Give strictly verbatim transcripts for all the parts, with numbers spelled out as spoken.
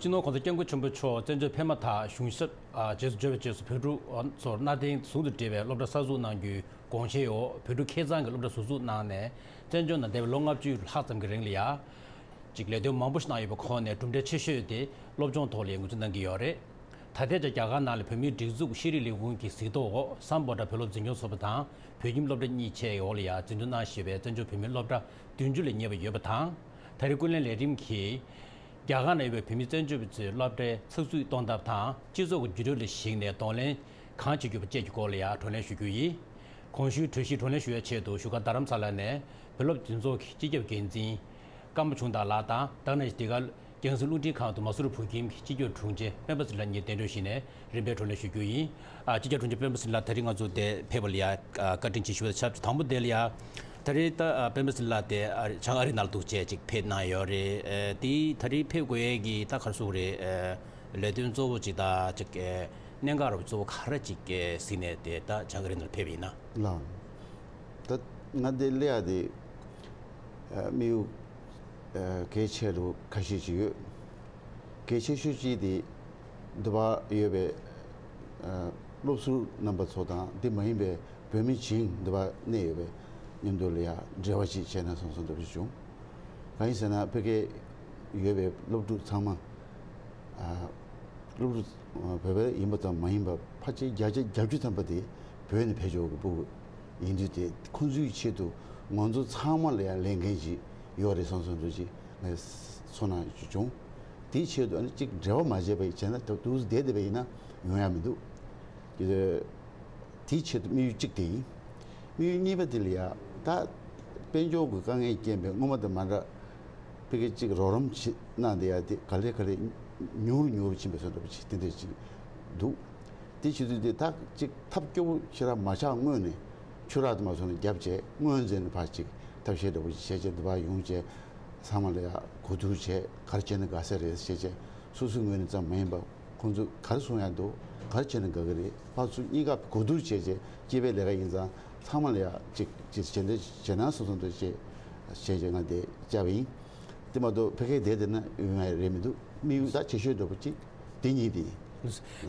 སྤྱི་ནོར་༸གོང་ས་༸སྐྱབས་མགོན་ཆེན་པོ་མཆོག་བཙན་བྱོལ་ཕེབས་མ་ཐག་གཞུང་ཞབས་ཨ་རྗེས་སུ་འབྱོར་བའི་རྗེས་སུ་བོད་ཕྲུག་ཨ་ཚོར་གནའ་དེང་ཟུང་དུ་འབྲེལ་བའི་སློབ་གྲྭ་གསར་འཛུགས་གནང་རྒྱུའི་དགོངས་བཞེས་འོག་བོད་ཕྲུག་ཁེ་གཙང་གི་སློབ་གྲྭ་ཟུར་འཛུགས་གནང་ནས་བཙན་བྱོལ་ནང་འདས་པའི་ལོ་ལྔ་བཅུ་ལྷག་ཙམ་གྱི་རིང་ལ་ཡ། ཅིག་ལས་དོན་མང་པོ་ཞིག་གནང་ཡོད་པའི་ཁོངས་ནས་གྲུབ་འབྲས་ཆེ་ཤོས་དེ་སློབ་སྦྱོང་ཐོག་ལ་ཡང་ངོས་འཛིན་གནང་གི་ཡོད་རེད། ད་ལྟའི་ཆར་རྒྱ་གར་ནང་ལ་བོད་མིའི་སྒྲིག་འཛུགས་ཤེས་རིག་ལས་ཁུངས་ཀྱི་གཟིགས་རྟོག་འོག་སམ་བྷོ་ཊ་བོད་སློབ་འཛིན་སྐྱོང་ཚོགས་པ་དང་བོད་ཁྱིམ་སློབ་གྲྭ་གཉིས་བཅས་ཀྱི་འོག་ལ་ཡང་འཛིན་སྐྱོང་གནང་བཞིན་པའི་བཙན་བྱོལ་བོད་མིའི་སློབ་གྲྭ་བདུན་ཅུ་ལས་ཉེ་བ་ཡོད་པ་དང་། ད་རེས་ཀུན་གླེང་ལས་རིམ་གྱིས་རྒྱ་གར་ནང་ཡོད་པའི་བོད་མི་བཙན་བྱོལ་བ་ཚོའི་སློབ་གྲྭའི་ཚགས་ཚུད་གཏོང་ཐབས་དང་སྤྱི་ཚོགས་ཀྱི་འགྱུར་འགྲོས་ལ་གཞིགས་ནས་གདོང་ལེན་གང་བྱེད་རྒྱུ་བཅས་ཀྱི་སྐོར་ལ་ཡང་བགྲོ་གླེང་ཞུ་རྒྱུ་ཡིན། གོང་ཞུས་གྲོས་གཞི་བགྲོ་གླེང་ཞུ་ཡའི་ཆེད་དུ་བཞུགས་སྒར་རྡ་རམ་ས་ལ་ནས་བོད་སློབ་འཛིན་ཚོགས་ཀྱི་སྤྱི་ཁྱབ་འགན་འཛིན་ཀརྨ་ཆུང་བདག་ལགས་དང་། ད་ག་ནང་བཞིན་དེ་གར་རྒྱང་སྲིང་རླུང་འཕྲིན་ཁང་དུ་མ་སུ་རི་བོད་ཁྱིམ་གྱི་སྤྱི་ཁྱབ་དྲུང་ཆེ་སྤེན་པ་ཚེ་རིང་ལགས་གཉིས་གདན་འདྲེན་ཞུས་ནས་རིམ་པས་བགྲོ་གླེང་ཞུ་རྒྱུ་ཡིན། ཨ། སྤྱི་ཁྱབ་དྲུང་ཆེ་སྤེན་པ་ཚེ་རིང་ལགས་ད་རེས་ང་ཚོ་འདིར་ཕེབས་པ་ལ་ཡ་ཨ་བཀའ་དྲིན་ཆེ་ཞུ་བ་དང་ཆབས་ཅིག་དང་པོ་དེ་ལ་ཡ། ད་རེས་ད་ཨ་སྤེན་པ་ཚེ་རིང་ལགས་དེ་ཨ་བྱང་ཨ་རི་ནང་ལ་འདུག་བྱས་ཅིག་ཕེབས་གནང་ཡོད་རེད། ཨ། དེ་ད་རེས་ཕེབས་དགོས་ཡས་ཀྱི་ད་ག་རེ་ཟེར་དགོས་རེད། ཨ། ལས་དོན་གཙོ་བོ་ཅིག་དང་ཅིག་ཨ་གནད་འགག་ར་གཙོ་བོ་ག་རེ་ཅིག་ཨ་གཟིགས་ནས་དེ་ད་བྱང་ཨ་རི་ནང་ཕེབས་ཡིན་ན། ལགས། ད་ང་འདིར་སླེབས་ཡ་དེ་ཨ་དམིགས་ཡུལ་ཨ་གལ་ཆེ་རུ་ཁ་ཤས་ཅིག་ཡོད། གལ་ཆེ་ཤོས་གཅིག་དེ་འདི་པར་ཡོད་པའི་ཨ་སློབ་ཟུར་རྣམ་པ་ཚོ་དང་འདི་མ་ཡིན་པའི་བོད་མི་གཞན་འདི་པར་གནས་ཡོད་པའི་མཉམ་དུ་ལ་ཡ་འབྲེལ་བ་ཅིག་བྱས་ན་བསམ་བསམ་འདྲ་པོ་ཞིག་བྱུང་། གང་ཡིན་ཟེར་ན་ཕ་གིར་ཡོད་པའི་སློབ་ཕྲུག་ཚང་མ་ཨ་སློབ་ཕྲུག་བོད་པ་ཡིན་པ་དང་མ་ཡིན་པ་ཕལ་ཆེར་བརྒྱ་ཆ་བརྒྱད་ཅུ་ཐམ་པ་དེ་བོད་ནས་ཕེབས་འབྱོར་གྱི་སྤུ་གུ་ཡིན་དུས་དེ་ཁོང་ཚོའི་ཆེད་དུ་ང་ཚོ་ཚང་མ་ལ་ཡང་ལས་འགན་ཅིག་ཡོད་རེད་བསམ་བསམ་འདྲ་ཅིག་ངས་ཚོར་སྣང་བྱུང་། དེའི་ཆེད་དུ་ཨ་ནི་གཅིག་འབྲེལ་བ་མ་བྱས་པ་ཡིན་བྱས་ན་ད་འདུག་སེ་བསྡད་བསྡད་པ་ཡིན་ན་ཡོང་ཡ་མི་འདུག་གི། དེའི་ཆེད་དུ་དམིགས་ཡུལ་གཅིག་དེ་ཡིན། དམིགས་ཡུལ་གཉིས་པ་དེ་ལ་ཡ་ད་དཔལ་འབྱོར་གྱི་དཀའ་ངལ་རྐྱེན་པས་སྔོན་མ་དང་མ་འདྲ་ཕ་གི་གཅིག་རོགས་རམ་བྱེད་གནང་བསྡད་ཡ་དེ་ག་ལེ་ག་ལེ་ཉུང་རུ་ཉུང་རུ་ཕྱིན་པའི་བཟོ་འདྲ་པོ་ཅིག་དེ་འདྲ་ཅིག་འདུག་དེ་བྱེད་དུས་དེ་ད་གཅིག་ཐབས་སྐྱོ་པོ་ཞེ་དྲག་མ་ཆགས་སྔོན་ནས་ཆུ་རགས་དུ་མ་སོང་ནས་རྒྱབ་བྱས་སྔོན་ཚེ་ནས་ཕར་གཅིག་ཐབས་ཤེས་འདྲ་པོ་ཅིག་བྱས་བྱས་འདི་པར་ཡོང་བྱས་ཚང་མ་ལ་ཡ་གོ་བསྡུར་བྱས་ག་རེ་བྱས་ན་དགའ་ས་རེད་ཟེར་བྱས་སོ་སོའི་ངོས་ནས་ཙམ་མ་ཡིན་པ། ཁོང་ཚོས་ག་རེ་གསུང་ཡ་འདུག་ག་རེ་བྱས་ན་དགའ་གི་རེད། ཕར་ཚུར་གཉིས་ཀ་གོ་བསྡུར་བྱས་བྱས་སྐྱེས་པའི་ལས་ཀ་ཡིན་ཙང་ཚང་མ་ལ་ཡ་གཅིག་གཅིག་བྱེད་འདོད་བྱེད་ན་སོ་སོ་འདོད་བྱས་བྱས་བྱས་ང་དེ་བཅར་བ་ཡིན། དེ་མ་གཏོགས་ཕ་གིར་བསྡད་བསྡད་ན་ཡོང་ཡ་རེད་མི་འདུག་དམིགས་ཡུལ་ད་ཆེ་ཤོས་འདྲ་པོ་གཅིག་དེ་གཉིས་དེ་ཡིན།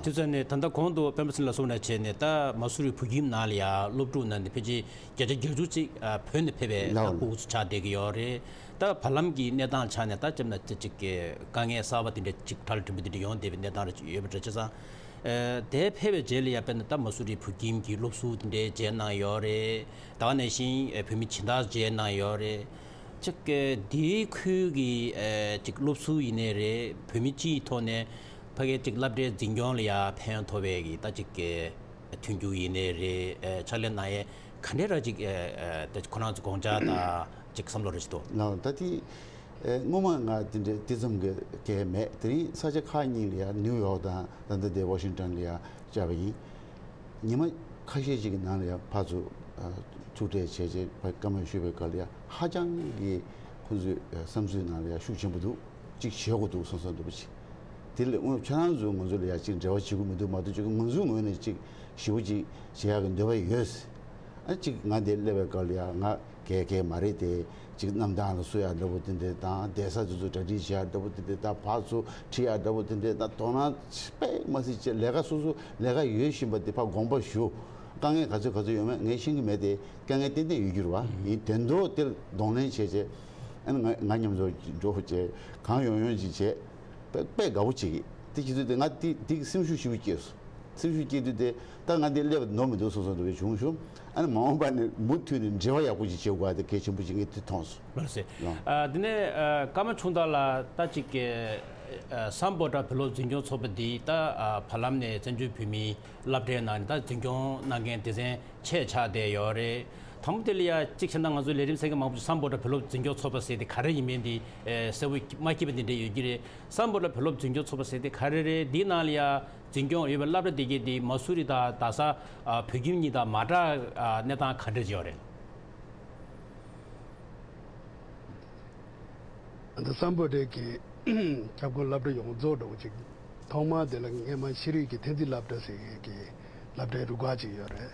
དེ་ཚོ་ནས་ད་ལྟ་གོང་དུ་སྤེན་པ་ཚེ་རིང་ལགས་གསུངས་ནང་བྱས་ནས་ད་མ་སུ་རི་བོད་ཁྱིམ་ནང་ལ་ཡ་སློབ་ཕྲུག་ནང་ནས་ཕལ་ཆེར་བརྒྱ་ཆ་བརྒྱད་ཅུ་ཅིག་ཨ་བོད་ནས་ཕེབས་པའི་ལགས་ད་འོང་སྤུ་གུ་ཚོ་ཆགས་བསྡད་ཀྱི་ཡོད་རེད། ད་བར་ལམ་གྱི་གནས་སྟངས་ཆ་ནས་ད་ལྕམ་ན་ཅིག་གི་དཀའ་ངལ་གསར་པ་དེ་འདྲ་ཅིག་གྲལ་རིམ་པ་དེ་འདྲ་ཡོང་བསྡད་པའི་གནས་སྟངས་རེ་ཅིག་ཡོད་པ་འདྲ་བྱས་ཙང་། ཨ། དེ་ཕེབས་པའི་རྗེས་ལ་ཡ་དཔེར་ན་ད་མ་སུ་རི་བོད་ཁྱིམ་གྱི་སློབ་ཟུར་དེ་འདྲའི་མཇལ་གནང་ཡོད་རེད། ད་ག་ནང་བཞིན་ཨ་བོད་མི་སྦྱིན་བདག་མཇལ་གནང་ཡོད་རེད། ཅིག་གི་དེའི་ཁུལ་གྱི་ཨ་ཅིག་སློབ་ཟུར་ཡིན་ནའི་རེད། བོད་མི་སྤྱིའི་ཐོག་ནས་ཕ་གིའི་ཅིག་སློབ་གྲྭའི་འཛིན་སྐྱོང་ལ་ཡ་ཕན་ཐོགས་པའི་གི་ད་ཅིག་གི་མཐུན་འགྱུར་ཡིན་ནའི་རེད། ཨ་ཕྱག་ལས་གནང་ཡས་ག་འདྲས་ར་ཅིག་ཨ་ཨ་ད་ཁོ་རང་ཚོ་དགོངས་འཆར་དང་ཅིག་བསམ་བློ་ར་ཅིག་འདུག་ལགས། ད་དེ་ཨ་སྔོན་མ་ང་དེ་འདྲ་དེ་ཙམ་གྱི་གལ་མེད། དེ་རིང་ས་ཆ་ཁག་གཉིས་ལ་ཡ་ནིའུ་ཡོག་དང་ད་ལྟ་དེ་ཝ་ཤིང་ཊོན་ལ་ཡ་བཅར་བ་ཡིན། ཉི་མ་ཁ་ཤས་ཅིག་གི་ནང་ལ་ཡ་ཕར་ཚུར་ཨ་ཐུག་འཕྲད་བྱས་རྗེས་ཕར་བཀའ་མོལ་ཞུས་པའི་སྐབས་ལ་ཡ་ཧ་ཅང་གི་ཁོང་ཚོའི་ཨ་བསམ་ཚུལ་ནང་ལ་ཡ་ཤུགས་ཆེན་པོ་འདུག་ཅིག་བྱེད་དགོས་འདུག་བསམ་བསམ་འདུག་པ་ཅིག་དེ་ལས་སྔོན་ཁྱེད་རང་ཚོས་ང་ཚོ་ལ་ཡ་ཅིག་འབྲེལ་བ་བྱེད་དགོས་མི་འདུག་མ་གཏོགས་ཅིག་ང་ཚོའི་ངོས་ནས་ཅིག་ཞེ་པོ་ཅིག་བྱེད་ཡག་གི་འདོད་པ་ཡོད། ཨ་ཅིག་ང་འདིར་སླེབས་པའི་སྐབས་ལ་ཡ་ང་གས་གས་མ་རེད་དེ། ཅིག་གནམ་ཐང་ལ་བསུ་ཡག་འདྲ་པོ་དེ་འདྲས་དང་བསྡད་ས་དེ་ཚོ་གྲ་སྒྲིག་བྱེད་ཡག་འདྲ་པོ་དེ་འདྲས་དང་ཕར་ཚུར་ཁྲིད་ཡག་འདྲ་པོ་དེ་འདྲས་དང་དོ་སྣང་དཔེ་མ་སྲིད་བྱས་ལས་ཀ་སོ་སོ་ལས་ཀ་ཡོད་བཞིན་པ་དེ་ཕར་དགོངས་པ་ཞུ། དཀའ་ངལ་ག་ཚོད་ག་ཚོད་ཡོད་མེད་ངས་ཤེས་ཀྱི་མེད་དེ། དཀའ་ངལ་ཏན་ཏན་ཡོད་རྒྱུ་རེད་བ། ཡིན་དོན་དུ་དེར་གདོང་ལེན་བྱས་བྱས་ཨ་ནི་ང་ང་མཉམ་དུ་འགྲོ་བྱས་གང་ཡོང་ཡོང་ཅིག་བྱས་དཔེ་དཔེ་དགའ་པོ་བྱེད་ཀྱི། དེ་བྱེད་དུས་དེ་ང་དེ་དེ་སེམས་ཤུགས་ཞེ་པོ་སྐྱེས་སོང་། སེམས་ཤུགས་སྐྱེས་དུས་དེ་ད་ང་འདི་སླེབས་ནོར་མི་འདུག་སོང་སོང་འདུག་བྱུང་བྱུང་། ཨ་ནི་མ་འོངས་པ་ནས་མུ་མཐུད་ནས་འབྲེལ་བ་ཡག་པོ་ཞིག་བྱེད་དགོས་པ་དེ་གལ་ཆེན་པོ་ཞིག་ངས་དེ་མཐོང་སོང་། ལགས་སེ། ལགས། ཨ་དེ་ནས་ཨ་ཀརྨ་ཆུང་བདག་ལགས་ད་ཅིག་གི་ཨ་སམ་བྷོ་ཊ་བོད་སློབ་འཛིན་སྐྱོང་ཚོགས་པ་འདི་ད་ཨ་བར་ལམ་ནས་བཙན་བྱོལ་བོད་མིའི་སློབ་གྲྭའི་ནང་ནས་ད་འཛིན་སྐྱོང་གནང་མཁན་སྡེ་ཚན་ཆེད་ཆགས་བསྡད་ཡོད་རེད། དང་པོ་དེ་ལ་ཡ་གཅིག་བྱས་ན་ང་ཚོ་ལས་རིམ་གསན་མཁན་མང་པོ་ཞིག་སམ་བྷོ་ཊ་བོད་སློབ་འཛིན་སྐྱོང་ཚོགས་པ་ཟེར་དེ་ག་རེ་ཡིན་མིན་དེ་ཨ་གསལ་པོ་མ་མཁྱེན་པ་དེ་འདྲ་ཡོད་ཀྱི་རེད། སམ་བྷོ་ཊ་བོད་སློབ་འཛིན་སྐྱོང་ཚོགས་པ་ཟེར་དེ་ག་རེ་རེད། འདིའི་ནང་ལ་ཡ་འཛིན་སྐྱོང་ཡོད་པའི་སློབ་གྲྭ་དེ་གའི་དེ་མ་སུ་རི་དང་རྡ་ས་ཨ་བོད་ཁྱིམ་གཉིས་དང་མ་འདྲ་ཨ་གནས་སྟངས་ག་འདྲ་ཅིག་ཡོད་རེད། ད་སམ་བྷོ་ཊའི་གི་ཁྱབ་ཁོངས་སློབ་གྲྭ་ཡོངས་རྫོགས་འདྲ་བོ་ཅིག་ཐོག་མར་དེ་ལ་སྔས་མ་ཤེས་རིག་གི་འཐེན་འཛིན་སློབ་གྲྭ་ཟེར་མཁན་གྱི་སློབ་གྲྭའི་རུ་ཁག་ཅིག་ཡོད་རེད།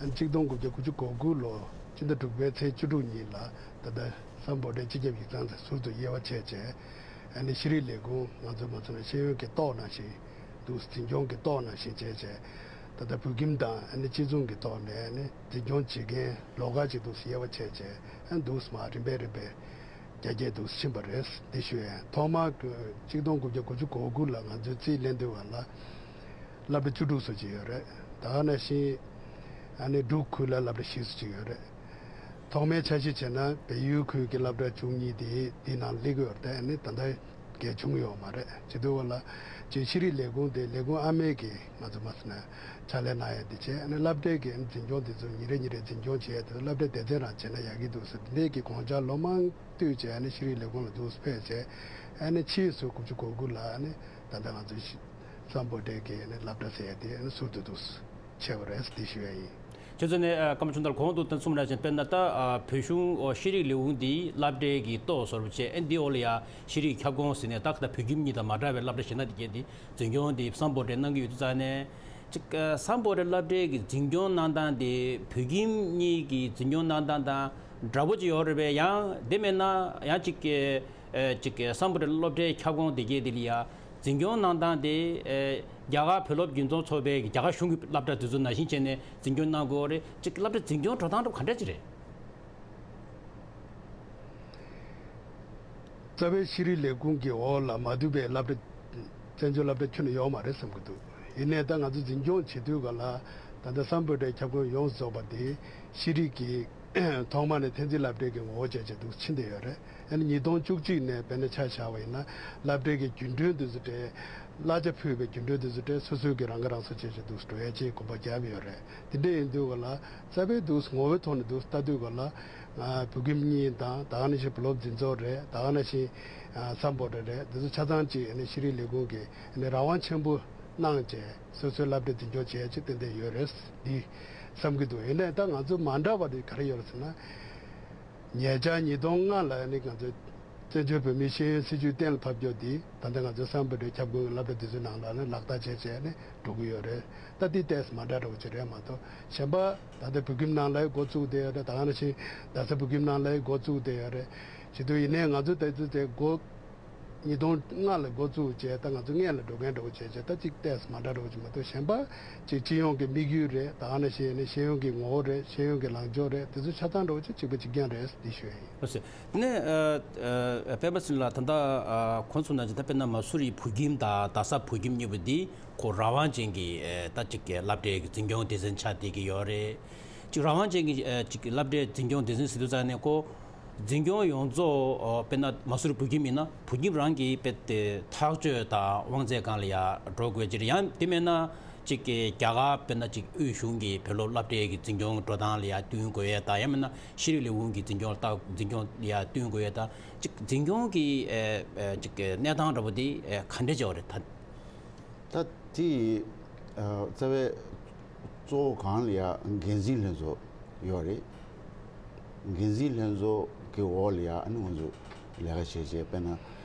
ཨ་ནི་གཅིག་སྟོང་དགུ་བརྒྱ་དགུ་བཅུ་གོ་དགུ་ལོ་སྤྱི་ཟླ་དྲུག་པའི་ཚེས་བཅུ་དྲུག་ཉིན་ལ་ད་ལྟ་སམ་བྷོ་ཊའི་སྤྱི་ཁྱབ་ཡིག་ཚང་དེ་ཟུར་དུ་དབྱེ་བ་ཕྱེ་བྱས། ཨ་ནི་ཤེས་རིག་ལས་ཁུངས་ང་ཚོ་མ་ཚོ་ནས་ཤེས་ཡོན་གྱི་ཏོག་ནང་བཞིན་འདུག་འཛིན་སྐྱོང་གི་ཏོག་ནང་བཞིན་བྱས་བྱས། ད་ལྟ་བོད་ཁྱིམ་དང་ཨ་ནི་སྤྱི་ཚོགས་ཀྱི་ཐོག་ནས་ཨ་ནི་འཛིན་སྐྱོང་བྱེད་མཁན་ལོགས་ཀ་ཅིག་འདུག་དབྱེ་བ་ཕྱེ་བྱས། ཨ་འདུག་མ་རིམ་པས་རིམ་པས་རྒྱ་སྐྱེད་འདུག་ཕྱིན་པ་རེད། འདི་ཞུ་ཡ་ཡིན། ཐོག་མར་གཅིག་སྟོང་དགུ་བརྒྱ་དགུ་བཅུ་གོ་དགུ་ལ་ང་ཚོའི་རྩིས་ལེན་དུས་བ་ལ་སློབ་གྲྭ་བཅུ་དྲུག་ཙམ་ཅིག་ཡོད་རེད། ད་ག་ནང་བཞིན་ཨ་ནི་འབྲུག་ཁུལ་ལ་སློབ་གྲྭ་བཞི་ཙམ་ཅིག་ཡོད་རེད། ཐོག་མའི་འཆར་གཞི་བྱས་ན་བལ་ཡུལ་ཁུལ་གྱི་སློབ་གྲྭ་བཅུ་གཉིས་དེ་འདི་ནང་སླེབས་ཀྱི་ཡོད་རེད། ཨ་ནི་ད་ལྟ་གལ་བྱུང་ཡོད་མ་རེད། བྱེད་དུས་བ་ལ་ཅིག་ཤེས་རིག་ལས་ཁུངས་དེ་ལས་ཁུངས་ཨ་མའི་གི་ང་ཚོ་མ་ཟེར་ན་ཕྱག་ལས་གནང་ཡ་དེ་བྱས། ཨ་ནི་སློབ་གྲྭའི་གི་འཛིན་སྐྱོང་དེ་ཚོ་ཉིན་རེ་ཉིན་རེ་འཛིན་སྐྱོང་བྱེད་ཡ་དེ་ཚོ་སློབ་གྲྭ་སྡེ་ཚན་རང་བྱས་ན་ཡག་གི་འདུག་ཟེར། དེ་འདྲའི་གི་དགོངས་འཆར་ལོ་མང་བཏོན་བྱས། ཨ་ནི་ཤེས་རིག་ལས་ཁུངས་ལ་འདུག་ཕེབས་བྱས། ཨ་ནི་ཕྱིས་སུ་དགུ་བཅུ་གོ་དགུ་ལ་ཨ་ནི་ད་ལྟ་ང་ཚོ་ཤི་སམ་བྷོ་ཊའི་གི་ཨ་ནི་སློབ་གྲྭ་ཟེར་ཡ་དེ་ཨ་ནི་ཟུར་དུ་འདུག་ཕྱེ་བ་རེད་ཟེར་འདི་ཞུ་ཡ་ཡིན། ཁྱེད་ཚོ་ནས་ཨ་སྐར་མ་ཆུང་དར་གོང་དུ་ད་གསུངས་པ་ནང་བཞིན། དཔེར་ན་ད་ཨ་བོད་གཞུང་ཨོ་ཤེས་རིག་ལས་ཁུངས་འདི་སློབ་གྲྭའི་གི་ཏོག་བཟོ་འདྲ་བྱས། ཨ་འདི་འོག་ལ་ཡ་ཤེས་རིག་ཁྱབ་ཁོངས་ཟེར་ནས། ད་ད་བོད་ཁྱིམ་གཉིས་དང་མ་འདྲ་བའི་སློབ་གྲྭ་གཞན་དག་དེ་གས་འདི་འཛིན་སྐྱོང་འདི་སམ་བྷོ་ཊས་གནང་གི་ཡོད་དུས་ཙང་ནས། ཅིག་ཨ་སམ་བྷོ་ཊའི་སློབ་གྲྭའི་གི་འཛིན་སྐྱོང་གནང་སྟངས་དེ་བོད་ཁྱིམ་གཉིས་ཀྱི་འཛིན་སྐྱོང་གནང་སྟངས་དང་འདྲ་པོ་ཅིག་ཡོད་རེད་པས། ཡང་དེ་མེད་ན་ཡང་ཅིག་ཨ་ཅིག་ཨ་སམ་བྷོ་ཊའི་སློབ་གྲྭའི་ཁྱབ་ཁོངས་དེ་གས་འདི་ལ་ཡ་འཛིན་སྐྱོང་གནང་སྟངས་དེ་ཨ་རྒྱ་གར་བོད་སློབ་སྒྱུ་རྩལ་ཚོགས་པའི་རྒྱ་གར་གཞུང་གི་སློབ་གྲྭ་དེ་ཚོ་ནང་བཞིན་བྱས་ནས་འཛིན་སྐྱོང་གནང་དགོས་རེད། ཅིག་སློབ་གྲྭ་འཛིན་སྐྱོང་འགྲོ་སྟངས་འདྲ་པོ་ག་འདྲ་ཅིག་རེད། རྩ་བའི་ཤེས་རིག་ལས་ཁུངས་ཀྱི་འོག་ལ་མ་འདུས་པའི་སློབ་གྲྭ། བཙན་བྱོལ་སློབ་གྲྭ་ཁྱོན་ནས་ཡོད་མ་རེད་བསམ་གྱི་འདུག་ཡིན་ནའི་ད་ང་ཚོ་འཛིན་སྐྱོང་བྱེད་དུས་ག་ལ་ད་ལྟ་སམ་བྷོ་ཊའི་ཁྱབ་ཁོངས་ཡོངས་སུ་རྫོགས་པ་དེ་ཤེས་རིག་གི་ཐོག་མ་ནས་འཐབ་འཛིང་སློབ་གྲྭའི་གི་ངོ་བོ་བྱས་བྱས་འདུག་ཕྱིན་བསྡད་ཡོད་རེད། ཨ་ནི་ཉིས་སྟོང་བཅུ་གཅིག་ནས་དཔེར་ན་ཆ་བཞག་པ་ཡིན་ན་སློབ་གྲྭའི་གི་རྒྱུན་གྲོན་དེ་ཚོ་སྤྲད། གླ་ཆ་ཕུལ་བའི་རྒྱུན་གྲོན་དེ་ཚོ་སྤྲད། སོ་སོའི་གི་རང་ཁ་རང་གསོ་བྱས་བྱས་འདུག་འགྲོ་ཡ་ཅིག་གོམ་པ་རྒྱབ་ཡོད་རེད། དེ་འདྲ་ཡིན་དུས་ག་ལ་རྩ་བའི་འདུག་ངོ་བོའི་ཐོག་ནས་འདུག་ལྟ་དུས་ག་ལ། ང་བོད་ཁྱིམ་གཉིས་དང་། ད་ག་ནང་བཞིན་བུ་སློབ་འཛིན་ཚོགས་རེད། ད་ག་ནང་བཞིན་ཨ་སམ་བྷོ་ཊ་རེད། འདི་ཚོ་ཆ་ཚང་གཅིག་ཨ་ནི་ཤེས་རིག་ལས་ཁུངས་ཀྱིས་ཨ་ནི་རང་དབང་ཆེན་པོ་གནང་བྱས་སོ་སོའི་སློབ་གྲྭ་འཛིན་སྐྱོང་བྱས་ཅིག་ཏན་ཏན་ཡོད་རེད་འདི་བསམ་གྱི་འདུག་ཡིན་ནའི་ད་ང་ཚོ་མ་འདྲ་བ་དེ་ག་རེ་ཡོད་རེད་ཟེར་ན། ཉེ་ཆར་ཉིས་སྟོང་ལྔ་ལ་ཨ་ནི་ང་ཚོའི་བཙན་བྱོལ་བོད་མིའི་ཤེས་ཡོན་སྲིད་བྱུས་གཏན་ལ་ཕབ་རྒྱུ་དེ་ད་ལྟ་ང་ཚོའི་སམ་བྷོ་ཊའི་ཁྱབ་ཁོངས་ཀྱི་སློབ་གྲྭ་དེ་ཚོའི་ནང་ལ་ནི་ལག་བསྟར་བྱས་བྱས་ནས་འགྲོ་གི་ཡོད་རེད། ད་དེ་ཏོག་ཙམ་མ་འདྲ་འདྲ་བོ་ཅིག་རེད་མ་གཏོགས། གཞན་པ་ད་ལྟ་བོད་ཁྱིམ་ནང་ལ་འགོ་བཙུགས་བསྡད་ཡོད་རེད། ད་ག་ནང་བཞིན་རྡ་ས་བོད་ཁྱིམ་ནང་ལ་འགོ་བཙུགས་བསྡད་ཡོད་རེད། བྱེད་དུས་ཡིན་ནའི་ང་ཚོ་ད་ལྟ་དེ་འགོ་ཉིས་སྟོང་ལྔ་ལ་འགོ་བཙུགས་བྱས། ད་ང་ཚོ་སྔོན་ལ་འགྲོ་མཁན་འདྲ་བོ་བྱས་བྱས། ད་ཅིག་ཏོག་ཙམ་མ་འདྲ་འདྲ་བོ་ཅིག་མ་གཏོགས། གཞན་པ་ཅིག་སྤྱི་ཡོངས་ཀྱི་དམིགས་ཡུལ་རེད། ད་ག་ནང་བཞིན་ནི་ཤེས་ཡོན་གྱི་ངོ་བོ་རེད། ཤེས་ཡོན་གྱི་ལངས་ཕྱོགས་རེད། དེ་ཚོ་ཆ་ཚང་འདྲ་བོ་ཅིག་གཅིག་པ་གཅིག་རྐྱང་རེད་འདི་ཞུ་ཡ་ཡིན། ལགས་སོ། དེ་ནས་ཨ་ཨ་པད་མ་ཚེ་རིང་ལགས། ད་ལྟ་ཨ་གོང་གསུངས་ནང་བཞིན་ད་དཔེར་ན་མ་སུ་རི་བོད་ཁྱིམ་དང་རྡ་ས་བོད་ཁྱིམ་གཉིས་པོ་འདི་ཁོ་རང་དབང་ཅན་གྱི་ཨ་ད་ཅིག་གི་སློབ་གྲྭའི་གི་འཛིན་སྐྱོང་སྡེ་ཚན་ཆགས་བསྡད་ཀྱི་ཡོད་རེད། ཅིག་རང་དབང་ཅན་གྱི་ཨ་ཅིག་སློབ་གྲྭའི་འཛིན་སྐྱོང་སྡེ་ཚན་ཟེར་དུས་ཙང་ནས་ཁོ་འཛིན་སྐྱོང་ཡོངས་རྫོགས་ཨ་དཔེར་ན་མ་སུ་རི་བོད་ཁྱིམ་ཡིན་ན་བོད་ཁྱིམ་རང་གི་དཔེ་དེ་ཐག་གཅོད་དང་དབང་ཚད་སྒང་ལ་ཡ་འགྲོ་དགོས་ཀྱི་རེད། ཡང་དེ་མེད་ན་ཅིག་གི་རྒྱ་གར་དཔེར་ན་ཅིག་དབུས་གཞུང་གི་བོད་སློབ་སློབ་གྲྭའི་གི་འཛིན་སྐྱོང་འགྲོ་སྟངས་ལ་ཡ་བསྟུན་དགོས་ཡས་དང་། ཡང་མིན་ན་ཤེས་རིག་ལས་ཁུངས་ཀྱི་འཛིན་སྐྱོང་ལ་ལྟ་འཛིན་སྐྱོང་ལ་ཡ་བསྟུན་དགོས་ཡས་དང་། ཅིག་འཛིན་སྐྱོང་གི་ཨེ་ཨེ་ཅིག་གི་གནས་སྟངས་འདྲ་པོ་དེ་ཨེ་ག་འདྲ་ཅིག་ཡོད་རེད་ད། ད་དེ་ཨ་རྩ་བའི་གཙོ་བོ་སྒང་ལ་ཡ་འགན་འཛིན་ལྷན་ཚོགས་ཡོད་རེད། འགན་འཛིན་ལྷན་ཚོགས་ཀྱི་འོག་ལ་ཡ་ཨ་ནི་ང་ཚོ་ལས་ཀ་བྱས་བྱས། དཔེར་ན་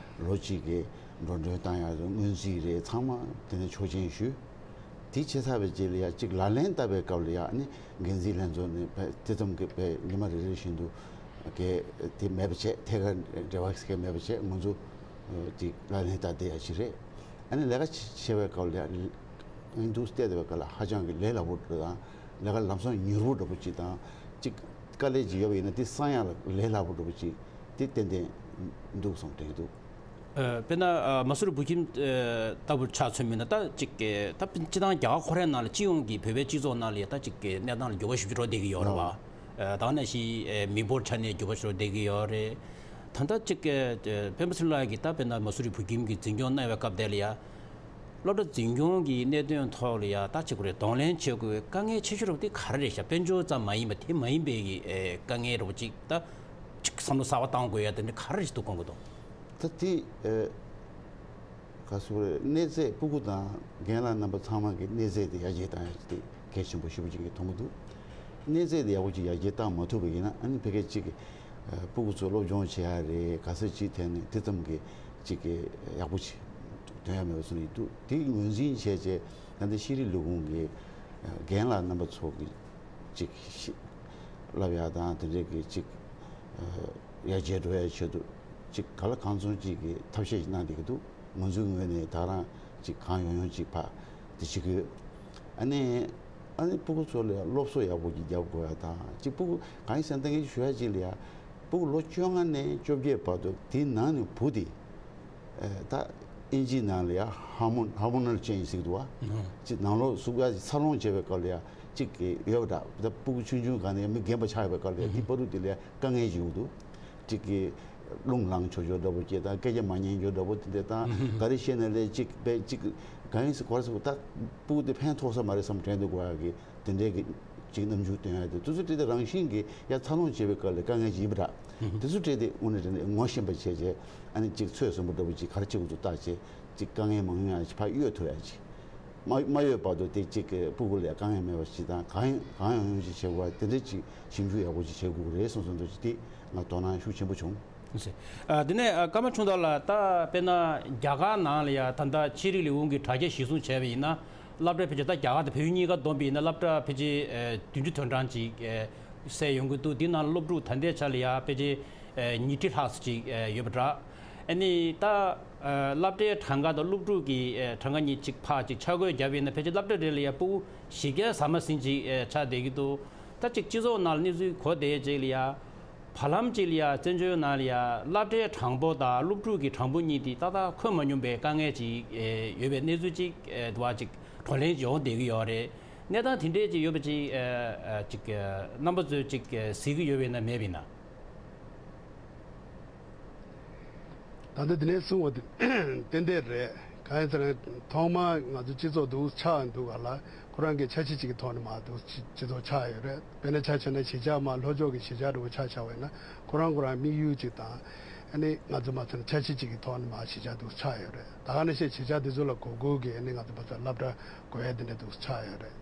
ལོ་གཅིག་གི་འགྲོ་གྲོན་བཏང་ཡག་སྔོན་རྩིས་རེད། ཚང་མ་དེ་ནས་ཆོག་མཆན་ཞུས། དེ་བྱས་ཚར་བའི་རྗེས་ལ་ཡ་གཅིག་ལག་ལེན་བསྟར་བའི་སྐབས་ལ་ཡ་ཨ་ནི་འགན་འཛིན་ལྷན་ཚོགས་ནས་དཔེ་དེ་ཙམ་གྱི་དཔེ་ཉི་མ་རེ་རེ་བཞིན་དུ་གས་དེ་མེད་པ་བྱས། ཐད་ཀར་འབྲེལ་བ་གས་མེད་པ་བྱས། ང་ཚོ་དེ་ལག་ལེན་བསྟར་བསྡད་ཡ་ཅིག་རེད། ཨ་ནི་ལས་ཀ་བྱེད་བྱེད་པའི་སྐབས་ལ་ཡང་འདུག་བལྟས་བསྡད་པའི་སྐབས་ལ་ཧ་ཅང་གི་ལས་སླ་པོ་འདྲ་དང་། ལས་ཀ་ལམ་སང་མྱུར་པོ་འདྲ་པོ་ཅིག་དང་། ཅིག་དཀའ་ལས་ཅིག་ཡོད་པ་ཡིན་ན་དེ་སང་ཡག་ལ་ལས་སླ་པོ་འདྲ་པོ་ཅིག་དེ་ཏན་ཏན་འདུག་བསམ་དྲན་གྱི་འདུག་ཨ་དཔེར་ན་ཨ་མ་སུ་རི་བོད་ཁྱིམ་ཨ་ལྟ་བུར་ཆ་མཚོན་པ་ཡིན་ན། ད་ཅིག་གི་ད་སྤྱིར་བཏང་རྒྱ་གར་ཁོ་རའི་ནང་ལ་སྤྱི་ཡོངས་ཀྱི་བོད་པའི་སྤྱི་ཚོགས་ནང་ལ་ཡ་ད་ཅིག་གི་གནས་སྟངས་ལ་འགྱུར་བ་ཞེ་པོ་ཅིག་འགྲོ་བསྡད་ཀྱི་ཡོད་རེད་པ། ཨ་ད་ག་ནང་བཞིན་ཨ་མི་འབོར་ཆ་ནས་འགྱུར་བ་ཞིག་འགྲོ་བསྡད་ཀྱི་ཡོད་རེད། ད་ལྟ་ཅིག་གི་ཨ་པད་མ་ཚེ་རིང་ལགས་ཀྱིས་ད་དཔེར་ན་མ་སུ་རི་བོད་ཁྱིམ་གྱི་འཛིན་སྐྱོང་གནང་བའི་སྐབས་དེ་ལ་ཡ། སློབ་གྲྭ་འཛིན་སྐྱོང་གི་གནད་དོན་ཐོག་ལ་ཡ་ད་ཅིག་གོ་རེ་གདོང་ལེན་བྱེད་དགོས་པའི་དཀའ་ངལ་ཆེ་ཤོས་རུ་དེ་ག་རེ་རེད་ཤག་དཔལ་འབྱོར་ཙམ་མ་ཡིན་པ་དེ་མ་ཡིན་པའི་གི་ཨེ་དཀའ་ངལ་རུ་ཅིག་ད་ཅིག་བསམ་བློ་གསར་པ་བཏང་དགོས་ཡ་དེ་འདྲ་ག་རེ་ཞིག་འདུག་དགོངས་ཀྱི་འདུག་ད་དེ་ཨེ་ག་སུ་རེད། གནས་ཚད་སྤུ་གུ་དང་རྒན་ལགས་རྣམ་པ་ཚང་མ་གི་གནས་ཚད་དེ་ཡར་རྒྱས་བཏང་ཡ་དེ་གལ་ཆེན་པོ་ཞེ་པོ་ཅིག་གི་མཐོང་གི་འདུག་གནས་ཚད་དེ་ཡག་པོ་ཅིག་ཡར་རྒྱས་བཏང་མ་ཐུབ་པ་ཡིན་ན། ཨ་ནི་ཕ་གི་ཅིག་གི་ཨ་སྤུ་གུ་ཚོ་སློབ་སྦྱོང་བྱེད་ཡ་རེད། ག་ས་ཅིག་ཐད་ནས་དེ་ཙམ་གི་ཅིག་གི་ཡག་པོ་ཅིག་ཐོན་ཡ་མེད་པ་བཟོ་ནས་འདུག་དེ་ངོས་འཛིན་བྱས་བྱས་ད་ལྟ་ཤེས་རིག་ལས་ཁུངས་ཀྱི་ཨ་རྒན་ལགས་རྣམ་པ་ཚོ་གི་ཅིག་ཤེས་བསླབ་ཡ་དང་དེ་འདྲའི་གི་ཅིག་ཨ་ཡར་རྒྱས་འགྲོ་ཡ་ཆེད་དུ་ ཅིག་ག་ལ་གང་འཚམ་ཅིག་གི་ཐབས་ཤེས་ཤིག་གནང་བསྡད་ཀྱི་འདུག་ང་ཚོའི་ངོས་ནས་ད་རང་ཅིག་གང་ཡོང་ཡོང་ཅིག་ཕར་དེ་བྱེད་ཀྱི་ཡོད། ཨ་ནི་ཨ་ནི་སྤུ་གུ་ཚོ་ལ་ཡང་སློབ་གསོ་ཡག་པོ་ཅིག་རྒྱབ་དགོས་ཡ་དང་ཅིག་སྤུ་གུ་གང་ཡིན་ཟེར་ན་ད་ངས་ཞུ་ཡ་ཅིག་ལ་ཡ་སྤུ་གུ་ལོ་བཅོ་ལྔ་ནས་བཅོ་བརྒྱད་བར་དུ་དེའི་ནང་ནས་བུ་དེ་ད་ཨིན་ཇིའི་ནང་ལ་ཡ་ཧོར་མོན་ཧོར་མོ་ནལ་ཅེན་ཇི་ཟེར་གྱི་འདུག་བ། ཅིག་ནང་ལོགས་གཟུགས་ཀ་ཅིག་འཚར་ལོངས་བྱེད་པའི་སྐབས་ལ་ཡ་ཅིག་གི་ཡོད་པ་འདྲ། ད་སྤུ་གུ་ཆུང་ཆུང་ག་ནས་མི་རྒན་པ་ཆགས་ཡོད་པའི་སྐབས་ལ་ཡ་དེ་བར་དུ་དེ་ལ་ཡ་དཀའ་ངལ་ཅིག་ཡོང་གི་འདུག་ཅིག་གི་རླུང་ལངས་ཆོག་ཆོག་འདྲ་པོ་སྐད་དང་སྐད་ཆ་མ་ཉན་རྒྱུ་འདྲ་པོ་དེ་འདྲ་དང་ག་རེ་བཤད་ན་ལས་ཅིག་པས་ཅིག་གང་ཡིན་ཟེར་གོ་རེ་ཟེར་གོ་ད་སྤུ་གུ་དེ་ཕན་ཐོགས་ས་མ་རེད་བསམ་དྲན་འདུག་གོ་ཡ་གི་དེ་འདྲའི་གི་ཅིག་རྣམ་འགྱུར་སྟོན་ཡ་དེ་དེ་ཚོ་སྤྲད་དེ་རང་བཞིན་གི་ཡ་འཚར་ལོངས་བྱེད་པའི་སྐབས་ལ་དཀའ་ངལ་ཅིག་ཡིན་པ་འདྲ། དེ་ཚོ་སྤྲད་དེ་དངོས་གནས་དྲན་ནས་ངོ་ཤེས་པ་བྱས་བྱས་ཨ་ནི་ཅིག་ཚོད་བཟང་པོ་འདྲ་པོ་ཅིག་ག་རེ་བྱེད་དགོས་ཚུལ་བལྟས་བྱས་ཅིག་དཀའ་ངལ་མང་ཉུང་ཡ་ཅིག་ཕར་གཡོལ་ཐུབ་ཡ་ཅིག་མ་མ་ཡོད་བར་དུ་དེ་གཅིག་གི་སྤུ་གུ་ལ་དཀའ་ངལ་མེད་པ་ཞིག་དང་གང་ཡང་གང་ཡང་ཡོང་ཅིག་བྱེད་དགོས་པ་དེ་འདྲ་ཅིག་ཞིབ་འཇུག་ཡག་པོ་ཅིག་བྱེད་དགོས་ཀྱི་རེད་གསུངས་སོང་འདུག་ཅིག་དེ་ང་དོ་སྣང་ཤུགས་ཆེན་པོ་བྱུང་། ཨ་དེ་ནས་ཨ་ཀརྨ་ཆུང་བདག་ལགས་ད་དཔེར་ན་རྒྱ་གར་ནང་ལ་ཡ་ད་ལྟ་ཤེས་རིག་ལས་ཁུངས་ཀྱི་དྲ་རྒྱ་གཞིར་བཟུང་བྱས་པ་ཡིན་ན་སློབ་གྲྭ་ཕལ་ཆེར་ད་རྒྱ་གར་དང་བལ་ཡུལ་གཉིས་ཀ་བསྡོམས་པ་ཡིན་ན་སློབ་གྲྭ་ཕལ་ཆེར་ཨ་བདུན་ཅུ་དོན་གྲངས་ཅིག་ཨ་བསལ་ཡོང་གི་འདུག་དེ་ནང་སློབ་ཕྲུག་ད་ལྟའི་ཆ་ལ་ཡ་ཕལ་ཆེར་ཨ་ཉིས་ཁྲི་ལྷག་ཙམ་ཅིག་ཨ་ཡོད་པ་འདྲ། ཨ་ནི་ད་ཨ་སློབ་གྲྭའི་གྲངས་ཀ་དང་སློབ་ཕྲུག་གི་ཨ་གྲངས་ཀ་གཉིས་ཅིག་ཕར་ཅིག་ཆ་བགོས་བརྒྱབ་པ་ཡིན་ན་ཕལ་ཆེར་སློབ་གྲྭ་རེ་ལ་ཡ་སྤུ་གུ་བཞི་བརྒྱ་ཟ་མ་ཟིན་ཅིག་ཨ་ཆགས་བསྡད་ཀྱི་འདུག་ད་ཅིག་སྤྱི་ཚོགས་ནང་ལ་གནས་ཚུལ་གོ་བསྡད་ཅིག་ལ་ཡ། བར་ལམ་གཅིག་ལ་ཡ་བཙན་བྱོལ་ནང་ལ་ཡ་སློབ་གྲྭའི་གྲངས་འབོར་དང་སློབ་ཕྲུག་གི་གྲངས་འབོར་གཉིས་དེ་ཏག་ཏག་འཁོད་མ་མྱོང་པའི་དཀའ་ངལ་ཅིག་ཨེ་ཡོད་པའི་གནས་ཚུལ་ཅིག་ཨེ་འདུག་བ་ཅིག་བགྲོ་གླེང་ཅིག་ཡོང་བསྡད་ཀྱི་ཡོད་རེད། གནས་སྟངས་དེ་འདྲས་ཅིག་ཡོད་པ་ཅིག་ཨེ་ཨེ་ཅིག་ཨེ་རྣམ་པ་ཚོས་ཅིག་ཨེ་གཟིགས་ཀྱི་ཡོད་པ་ཡིན་ན་མེད་པ་ཡིན་ན། ད་ལྟ་འདི་ནས་གསུངས་པ་དེ་ཏན་ཏན་རེད། གང་ཡིན་ཟེར་ན་ཐོག་མར་ང་ཚོ་སྤྱི་ཚོགས་འདུག་ཆགས་འདུག་ག་ལ་ཁོ་རང་གི་འཆར་གཞི་ཅིག་གི་ཐོག་ནས་མར་འདུག་སྤྱི་སྤྱི་ཚོགས་ཆགས་ཡོད་རེད། དཔེར་ན་ཆ་བཞག་ན་གཞིས་ཆགས་མར་ལྷོ་ཕྱོགས་ཀྱི་གཞིས་ཆགས་འདྲ་བོ་ཆ་བཞག་པ་ཡིན་ན་ཁོ་རང་ཁོ་རང་དམིགས་ཡུལ་ཅིག་དང་ཨ་ནི་ང་ཚོ་མ་ཚད་འཆར་གཞི་ཅིག་གི་ཐོག་ནས་མར་གཞིས་ཆགས་འདུག་ཆགས་ཡོད་རེད། ད་ག་ནང་བཞིན་གཞིས་ཆགས་འདི་ཚོ་ལ་དགོས་མཁོ་གི་ཨ་ནི་ང་ཚོ་མ་ཚད་སློབ་གྲྭ་དགོས་ཡ་འདི་འདྲ་འདུག་ཆགས་ཡོད་རེད།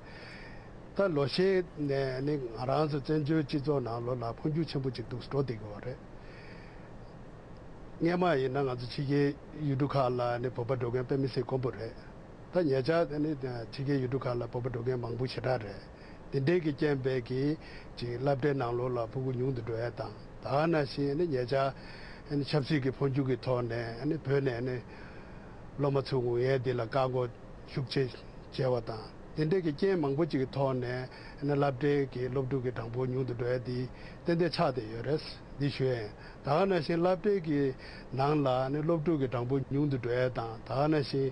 ད་ལོ་ཤས་ནས་ཨ་ནི་ང་རང་ཚོ་བཙན་བྱོལ་སྤྱི་ཚོགས་ནང་ལོགས་ལ་འཕོ་འགྱུར་ཆེན་པོ་ཅིག་འདུག་འགྲོ་བསྡད་ཀྱི་ཡོད་རེད། སྔས་མ་ཡིན་ན་ང་ཚོ་ཕྱི་རྒྱལ་ཡུལ་གྲུ་ཁག་ལ་ནི་བོད་པ་འགྲོ་མཁན་དཔེ་མི་སྲིད་དཀོན་པོ་རེད། ད་ཉེ་ཆར་ནི་ཕྱི་རྒྱལ་ཡུལ་གྲུ་ཁག་ལ་བོད་པ་འགྲོ་མཁན་མང་པོ་ཞེ་དྲག་རེད། དེ་འདྲའི་གི་རྐྱེན་པས་ཀྱི་ཅིག་སློབ་གྲྭའི་ནང་ལོགས་ལ་ཕྲུ་གུ་ཉུང་དུ་འགྲོ་ཡ་དང་ད་ག་ནང་བཞིན་ནི་ཉེ་ཆར་ནི་ཆབ་སྲིད་ཀྱི་འཕོ་འགྱུར་གྱི་ཐོག་ནས་ནི་བོད་ནས་ནི་སློབ་མ་ཚུར་འོང་ཡས་འདི་ལ་བཀག་འགོག་ཤུགས་ཆེ་བྱས་པ་དང་དེ་འདྲའི་གི་རྐྱེན་མང་པོ་ཅིག་གི་ཐོག་ནས་ནི་སློབ་གྲྭའི་གི་སློབ་ཕྲུག་གི་གྲངས་འབོར་ཉུང་དུ་འགྲོ་ཡ་དེ་ཏན་ཏན་ཆགས་བསྡད་ཡོད་རེད། འདི་ཞུ་ཡ་ཡིན། ད་ག་ནང་བཞིན་སློབ་གྲྭའི་གི་ནང་ལ་ནི་སློབ་ཕྲུག་གི་གྲངས་འབོར་ཉུང་དུ་འགྲོ་ཡ་དང་ད་ག་ནང་བཞིན་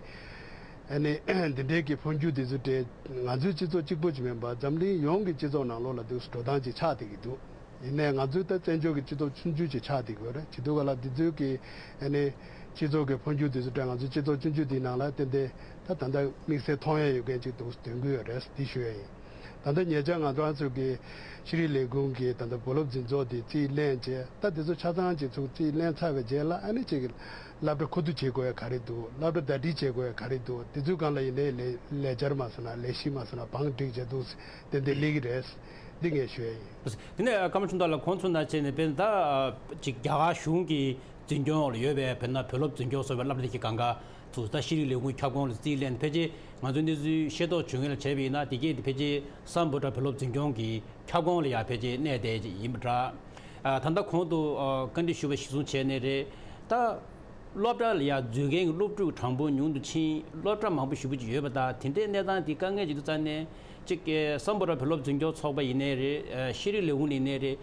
ཨ་ནི་འདི་འདྲའི་གི་འཕོ་འགྱུར་འདི་ཚོ་དེ་ང་ཚོའི་སྤྱི་ཚོགས་གཅིག་པོ་ཅིག་མིན་པར་འཛམ་གླིང་ཡོངས་ཀྱི་སྤྱི་ཚོགས་ནང་ལོགས་ལ་འདུག་འགྲོ་སྟངས་ཅིག་ཆགས་བསྡད་ཀྱི་འདུག་ཡིན་ནའི་ང་ཚོའི་ད་བཙན་བྱོལ་གྱི་སྤྱི་ཚོགས་ཆུང་ཆུང་ཅིག་ཆགས་བསྡད་ཀྱི་ཡོད་རེད། བྱེད་དུས་ག་ལ་འདི་ཚོའི་གི་ཨ་ནི་སྤྱི་ཚོགས་ཀྱི་འཕོ་འགྱུར་འདི་ཚོ་ད་ང་ཚོའི་སྤྱི་ཚོགས་ཆུང་ཆུང་འདིའི་ནང་ལ་ཏན་ཏན་ད་ད་ལྟ་དམིགས་བསལ་མཐོང་ཡ་ཡོད་མཁན་ཅིག་འདུག་འདོན་གྱི་ཡོད་རེད། འདི་ཞུ་ཡ་ཡིན། ད་ལྟ་ཉེ་ཆར་ང་རང་ཚོ་གི་ཤེས་རིག་ལས་ཁུངས་ཀྱི་ད་ལྟ་བུ་སློབ་འཛིན་ཚོགས་འདི་རྩིས་ལེན་བྱས། ད་འདི་ཚོ་ཆ་ཚང་ཅིག་ཚུར་རྩིས་ལེན་ཚར་བའི་རྗེས་ལ་ཨ་ནི་ཅིག་སློབ་གྲྭ་མཁོ་བསྡུ་བྱེད་དགོས་ཡ་ག་རེ་འདུག་སློབ་གྲྭ་ཟླ་སྒྲིལ་བྱེད་དགོས་ཡ་ག་རེ་འདུག་འདི་ཚོའི་སྒང་ལ་ཡིན་ནའི་ལས་ལས་འཆར་མ་སོང་ན་ལས་གཞི་མ་སོང་ན་བང་སྒྲིག་བྱས་འདུག་ཏན་ཏན་སླེབས་ཀྱི་རེད། འདི་ངས་ཞུ་ཡ་ཡིན། དེ་ནས་ཀརྨ་ཆུང་བདག་ལགས་གོང་ཚོ་ནང་བྱས་ནས་དཔེར་ན་ད་ཅིག་རྒྱ་གར་གཞུང་གི་འཛིན་སྐྱོང་འོག་ལ་ཡོད་པའི་དཔེར་ན་བུ་སློབ་འཛིན་སྐྱོང་སོགས་པའི་སློབ་གྲྭ་དེ་གའི་སྒང་ག་ཚུར་ད་ཤེས་རིག་ལས་ཁུངས་ཁྱབ་ཁོངས་ལ་རྩིས་ལེན་ཕལ་ཆེར་ང་ཚོའི་གནས་ཚུལ་ཤེས་རྟོགས་བྱུང་ཡུལ་ལ་བྱས་པ་ཡིན་ན་དེ་གས་དེ་ཕལ་ཆེར་སམ་བྷོ་ཊ་བུ་སློབ་འཛིན་སྐྱོང་གི་ཁྱབ་ཁོངས་ལ་ཡང་ཕལ་ཆེར་གནས་བསྡད་ཡིན་པ་འདྲ། ཨ་ད་ལྟ་གོང་དུ་ཨ་བཀའ་འདྲི་ཞུ་བ་གཞིར་བཟུང་བྱས་ནས་རེད། ད་སློབ་གྲྭ་ལ་ཡང་འཛུལ་མཁན་གྱི་སློབ་ཕྲུག་གྲངས་འབོར་ཉུང་དུ་ཕྱིན། སློབ་གྲྭ་མང་པོ་ཞེ་པོ་ཅིག་ཡོད་པ་དང་དེ་འདྲའི་གནས་སྟངས་དེ་དཀའ་ངལ་ཅིག་ཏུ་བརྩིས་ནས་ཅིག་སམ་བྷོ་ཊ་བུ་སློབ་འཛིན་སྐྱོང་ཚོགས་པ་ཡིན་ནའི་རེད། ཤེས་རིག་ལས་ཁུངས་ཡིན་ནའི་རེད།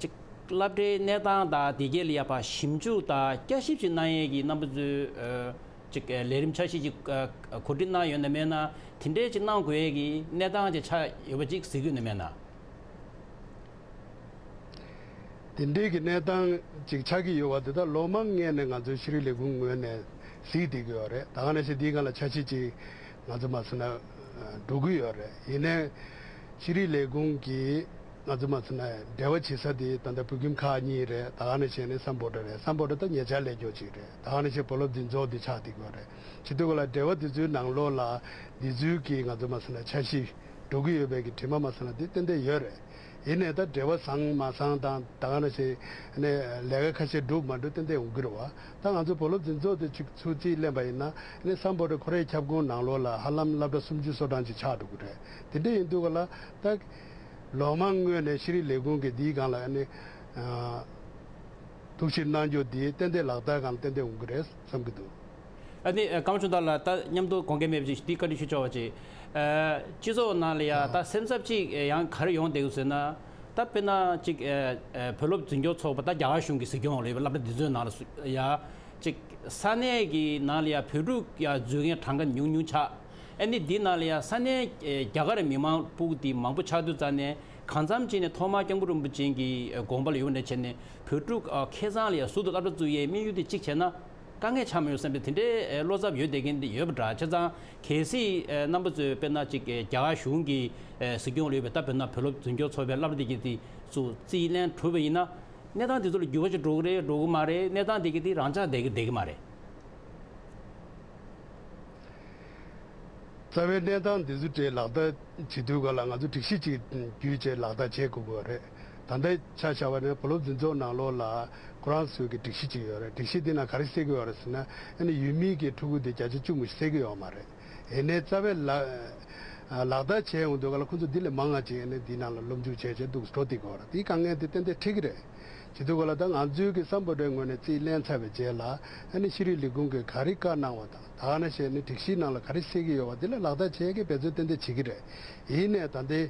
ཅིག་སློབ་གྲྭའི་གནས་སྟངས་དང་དེ་གས་ལ་ཡ་ཕར་ཞིབ་འཇུག་དང་བསྐྱར་ཞིབ་ཅིག་གནང་ཡས་ཀྱི་རྣམ་པ་ཚོའི་ཨ་ཅིག་ཨ་ལས་རིམ་འཆར་གཞི་ཅིག་ཨ་གོ་སྒྲིག་གནང་ཡོད་ན་མེད་ན། དེ་འདྲས་ཅིག་གནང་དགོས་ཡས་ཀྱི་གནས་སྟངས་ཅིག་ཆགས་ཡོད་པ་ཅིག་གཟིགས་ཡོད་ན་མེད་ན། དེ་འདྲས་ཀྱི་གནས་སྟངས་ཅིག་ཆགས་ཀྱི་ཡོད་པ་དེ་ད་ལོ་མང་སྔོན་ནས་ང་ཚོའི་ཤེས་རིག་ལས་ཁུངས་ངོས་ནས་གཟིགས་བསྡད་ཀྱི་ཡོད་རེད། ད་ག་ནང་བཞིན་འདིའི་སྒང་ལ་འཆར་གཞི་ཅིག་ང་ཚོ་མ་ཟེར་ན་འགྲོ་གི་ཡོད་རེད། ཡིན་ནའི་ཤེས་རིག་ལས་ཁུངས་ཀྱིས་ང་ཚོ་མ་ཟེར་ན་འབྲེལ་བ་བྱེད་ས་དེ་ད་ལྟ་བོད་ཁྱིམ་ཁག་གཉིས་རེད། ད་ག་ནང་བཞིན་ནི་སམ་བྷོ་ཊ་རེད། སམ་བྷོ་ཊ་ད་ཉེ་ཆར་སླེབས་ཀྱོག་ཅིག་རེད། ད་ག་ནང་བཞིན་བུ་སློབ་འཛིན་ཚོགས་འདི་ཆགས་བསྡད་ཀྱི་ཡོད་རེད། བྱེད་དུས་ག་ལ་འབྲེལ་བ་འདི་ཚོའི་ནང་ལོགས་ལ་འདི་ཚོའི་གི་ང་ཚོ་མ་ཟེར་ན་འཆར་གཞི་འགྲོ་གི་ཡོད་པའི་གི་དྲི་མ་མ་ཟེར་ན་དེ་ཏན་ཏན་ཡོད་རེད། ཡིན་ནའི་ད་འབྲེལ་བ་བཟང་མ་བཟང་དང་ད་ག་ནང་བཞིན་ནས་ལས་ཀ་ཁ་ཤས་འགྲུབ་མ་འགྲུབ་ཏན་ཏན་ཡོང་གི་རེད་བ། ད་ང་ཚོ་བུ་སློབ་འཛིན་ཚོགས་དེ་ཅིག་ཚུར་རྩིས་ལེན་པ་ཡིན་ན་ནི་སམ་བྷོ་ཊ་ཁོ་རའི་ཁྱབ་ཁོངས་ནང་ལོགས་ལ་ཧ་ལམ་སློབ་གྲྭ་སུམ་ཅུ་སོ་གྲངས་ཅིག་ཆགས་འགྲོ་གི་རེད། དེ་འདྲ་ཡིན་དུས་ག་ལ་ད་ལོ་མང་སྔོན་ནས་ཤེས་རིག་ལས་ཁུངས་ཀྱིས་འདིའི་སྒང་ལ་ནི་ཨ་ ཐུགས་ཞིབ་གནང་རྒྱུ་འདི་ཏན་ཏན་ལག་བསྟར་སྒང་ཏན་ཏན་འོང་གི་རེད་བསམ་གྱི་འདུག། ཨ་ནི་ཨ་ཀརྨ་ཆོས་དར་ལགས། ད་མཉམ་དུ་དགོངས་འགལ་མེད་པ་ཅིག་འདི་བཀའ་འདྲི་ཞུ་ཆོག་པ་ཅིག། ཨ་སྤྱི་ཚོགས་ནང་ལ་ཡ་ད་སེམས་འཚབ་ཅིག་ཡང་ག་རེ་ཡོང་བསྡད་ཀྱི་ཟེར་ན། ད་དཔེར་ན་ཅིག་ཨ་ཨ་བོད་སློབ་འཛིན་སྐྱོང་ཚོགས་པ་ད་རྒྱ་གར་གཞུང་གི་གཟིགས་སྐྱོང་འོག་ལ་ཡོད་པའི་སློབ་གྲྭ་འདི་ཚོའི་ནང་ལ་སུ་ཡ་ཅིག་ས་གནས་ཀྱི་ནང་ལ་ཡ་བོད་ཕྲུག་ཡ་འཛུལ་མཁན་གྲངས་ཀ་ཉུང་ཉུང་ཆགས། ཨ་ནི་འདི་ནང་ལ་ཡ་ས་གནས་ཨ་རྒྱ་གར་མི་མང་སྤུ་གུ་འདི་མང་པོ་ཆགས་དུས་ཙང་ནས་གང་འཚམ་ཅིག་ནས་ཐོག་མར་སྐྱབས་མགོན་རིན་པོ་ཆེ་གི་ཨ་དགོངས་པ་ལ་ཡོང་ནས་བྱས་ནས་བོད་ཕྲུག་ཨ་ཁེ་བཟང་ལ་ཡ་ཟུར་དུ་སློབ་གྲྭ་བཙུགས་ཡས་དམིགས་ཡུལ་དེ་གཅིག་བྱས་ན། དཀའ་ངལ་ཆགས་མི་ཡོང་བསམ་པའི་དེ་འདྲའི་ཨེ་བློ་འཚབ་ཡོད་བསྡད་མཁན་དེ་ཡོད་པ་འདྲ། བྱས་ཙང་གལ་སྲིད་ཨེ་རྣམ་པ་ཚོས་དཔེར་ན་ཅིག་ཨེ་རྒྱ་གར་གཞུང་གི་ཨེ་གཟིགས་སྐྱོང་ལ་ཡོད་པའི་ད་བོད་ནང་བོད་སློབ་འཛིན་སྐྱོང་ཚོགས་པའི་སློབ་གྲྭ་དེ་གི་དེ་ཚོ་རྩིས་ལེན་གྲུབ་པ་ཡིན་ན། གནས་སྟངས་དེ་ཚོ་ལ་འགྱུར་བ་ཞིག་འགྲོ་གི་རེད་འགྲོ་གི་མ་རེད། གནས་སྟངས་དེ་གི་དེ་རང་འཇགས་བསྡད་ཀྱི་བསྡད་ཀྱི་མ་རེད། རྩ་བའི་གནས་སྟངས་འདི་ཚོ་གྲས་ལག་བསྟར་བྱེད་དུས་ག་ལ་ང་ཚོ་སྒྲིག་གཞི་ཅིག་བརྒྱུད་བྱས་ལག་བསྟར་བྱེད་དགོས་ཀྱི་རེད། ད་ལྟ་ཆ་བཞག་པ་ནི་བུ་སློབ་འཛིན་ཚོགས་ནང་ལོགས་ལ་ཁོ་རང་ཚོའི་གི་སྒྲིག་གཞི་ཅིག་ཡོད་རེད། སྒྲིག་གཞི་འདི་ན་ག་རེ་གསལ་གྱི་ཡོད་རེད་ཟེར་ན། ཨ་ནི་ཡུལ་མིའི་གི་ཕྲུ་གུ་དེ་བརྒྱ་ཆ་བཅུ་མི་གསལ་གྱི་ཡོད་མ་རེད། ཡིན་ནའི་རྩ་བའི་ལག་ལག་བསྟར་བྱས་ཡོང་དུས་ག་ལ་ཁོ་ཚོ་འདི་ལས་མང་ང་ཅིག་ཨ་ནི་འདི་ནང་ལ་སློབ་འཇུག་བྱས་བྱས་འདུག་འགྲོ་བསྡད་ཀྱི་ཡོད་རེད། དེའི་དཀའ་ངལ་དེ་ཏན་ཏན་འཕྲད་ཀྱི་རེད། བྱེད་དུས་ག་ལ་ད་ང་ཚོའི་གི་སམ་བྷོ་ཊའི་ངོས་ནས་རྩིས་ལེན་ཚར་བའི་རྗེས་ལ་ཨ་ནི་ཤེས་རིག་ལས་ཁུངས་ཀྱིས་ག་རེ་བཀའ་གནང་བ་དང་། ད་ག་ནང་བཞིན་ནི་སྒྲིག་གཞིའི་ནང་ལ་ག་རེ་གསལ་གྱི་ཡོད་པ་འདི་ལ་ལག་བསྟར་བྱེད་ཀྱི་འབད་བརྩོན་ཏན་ཏན་བྱེད་ཀྱི་རེད། ཡིན་ནའི་ད་ལྟའི་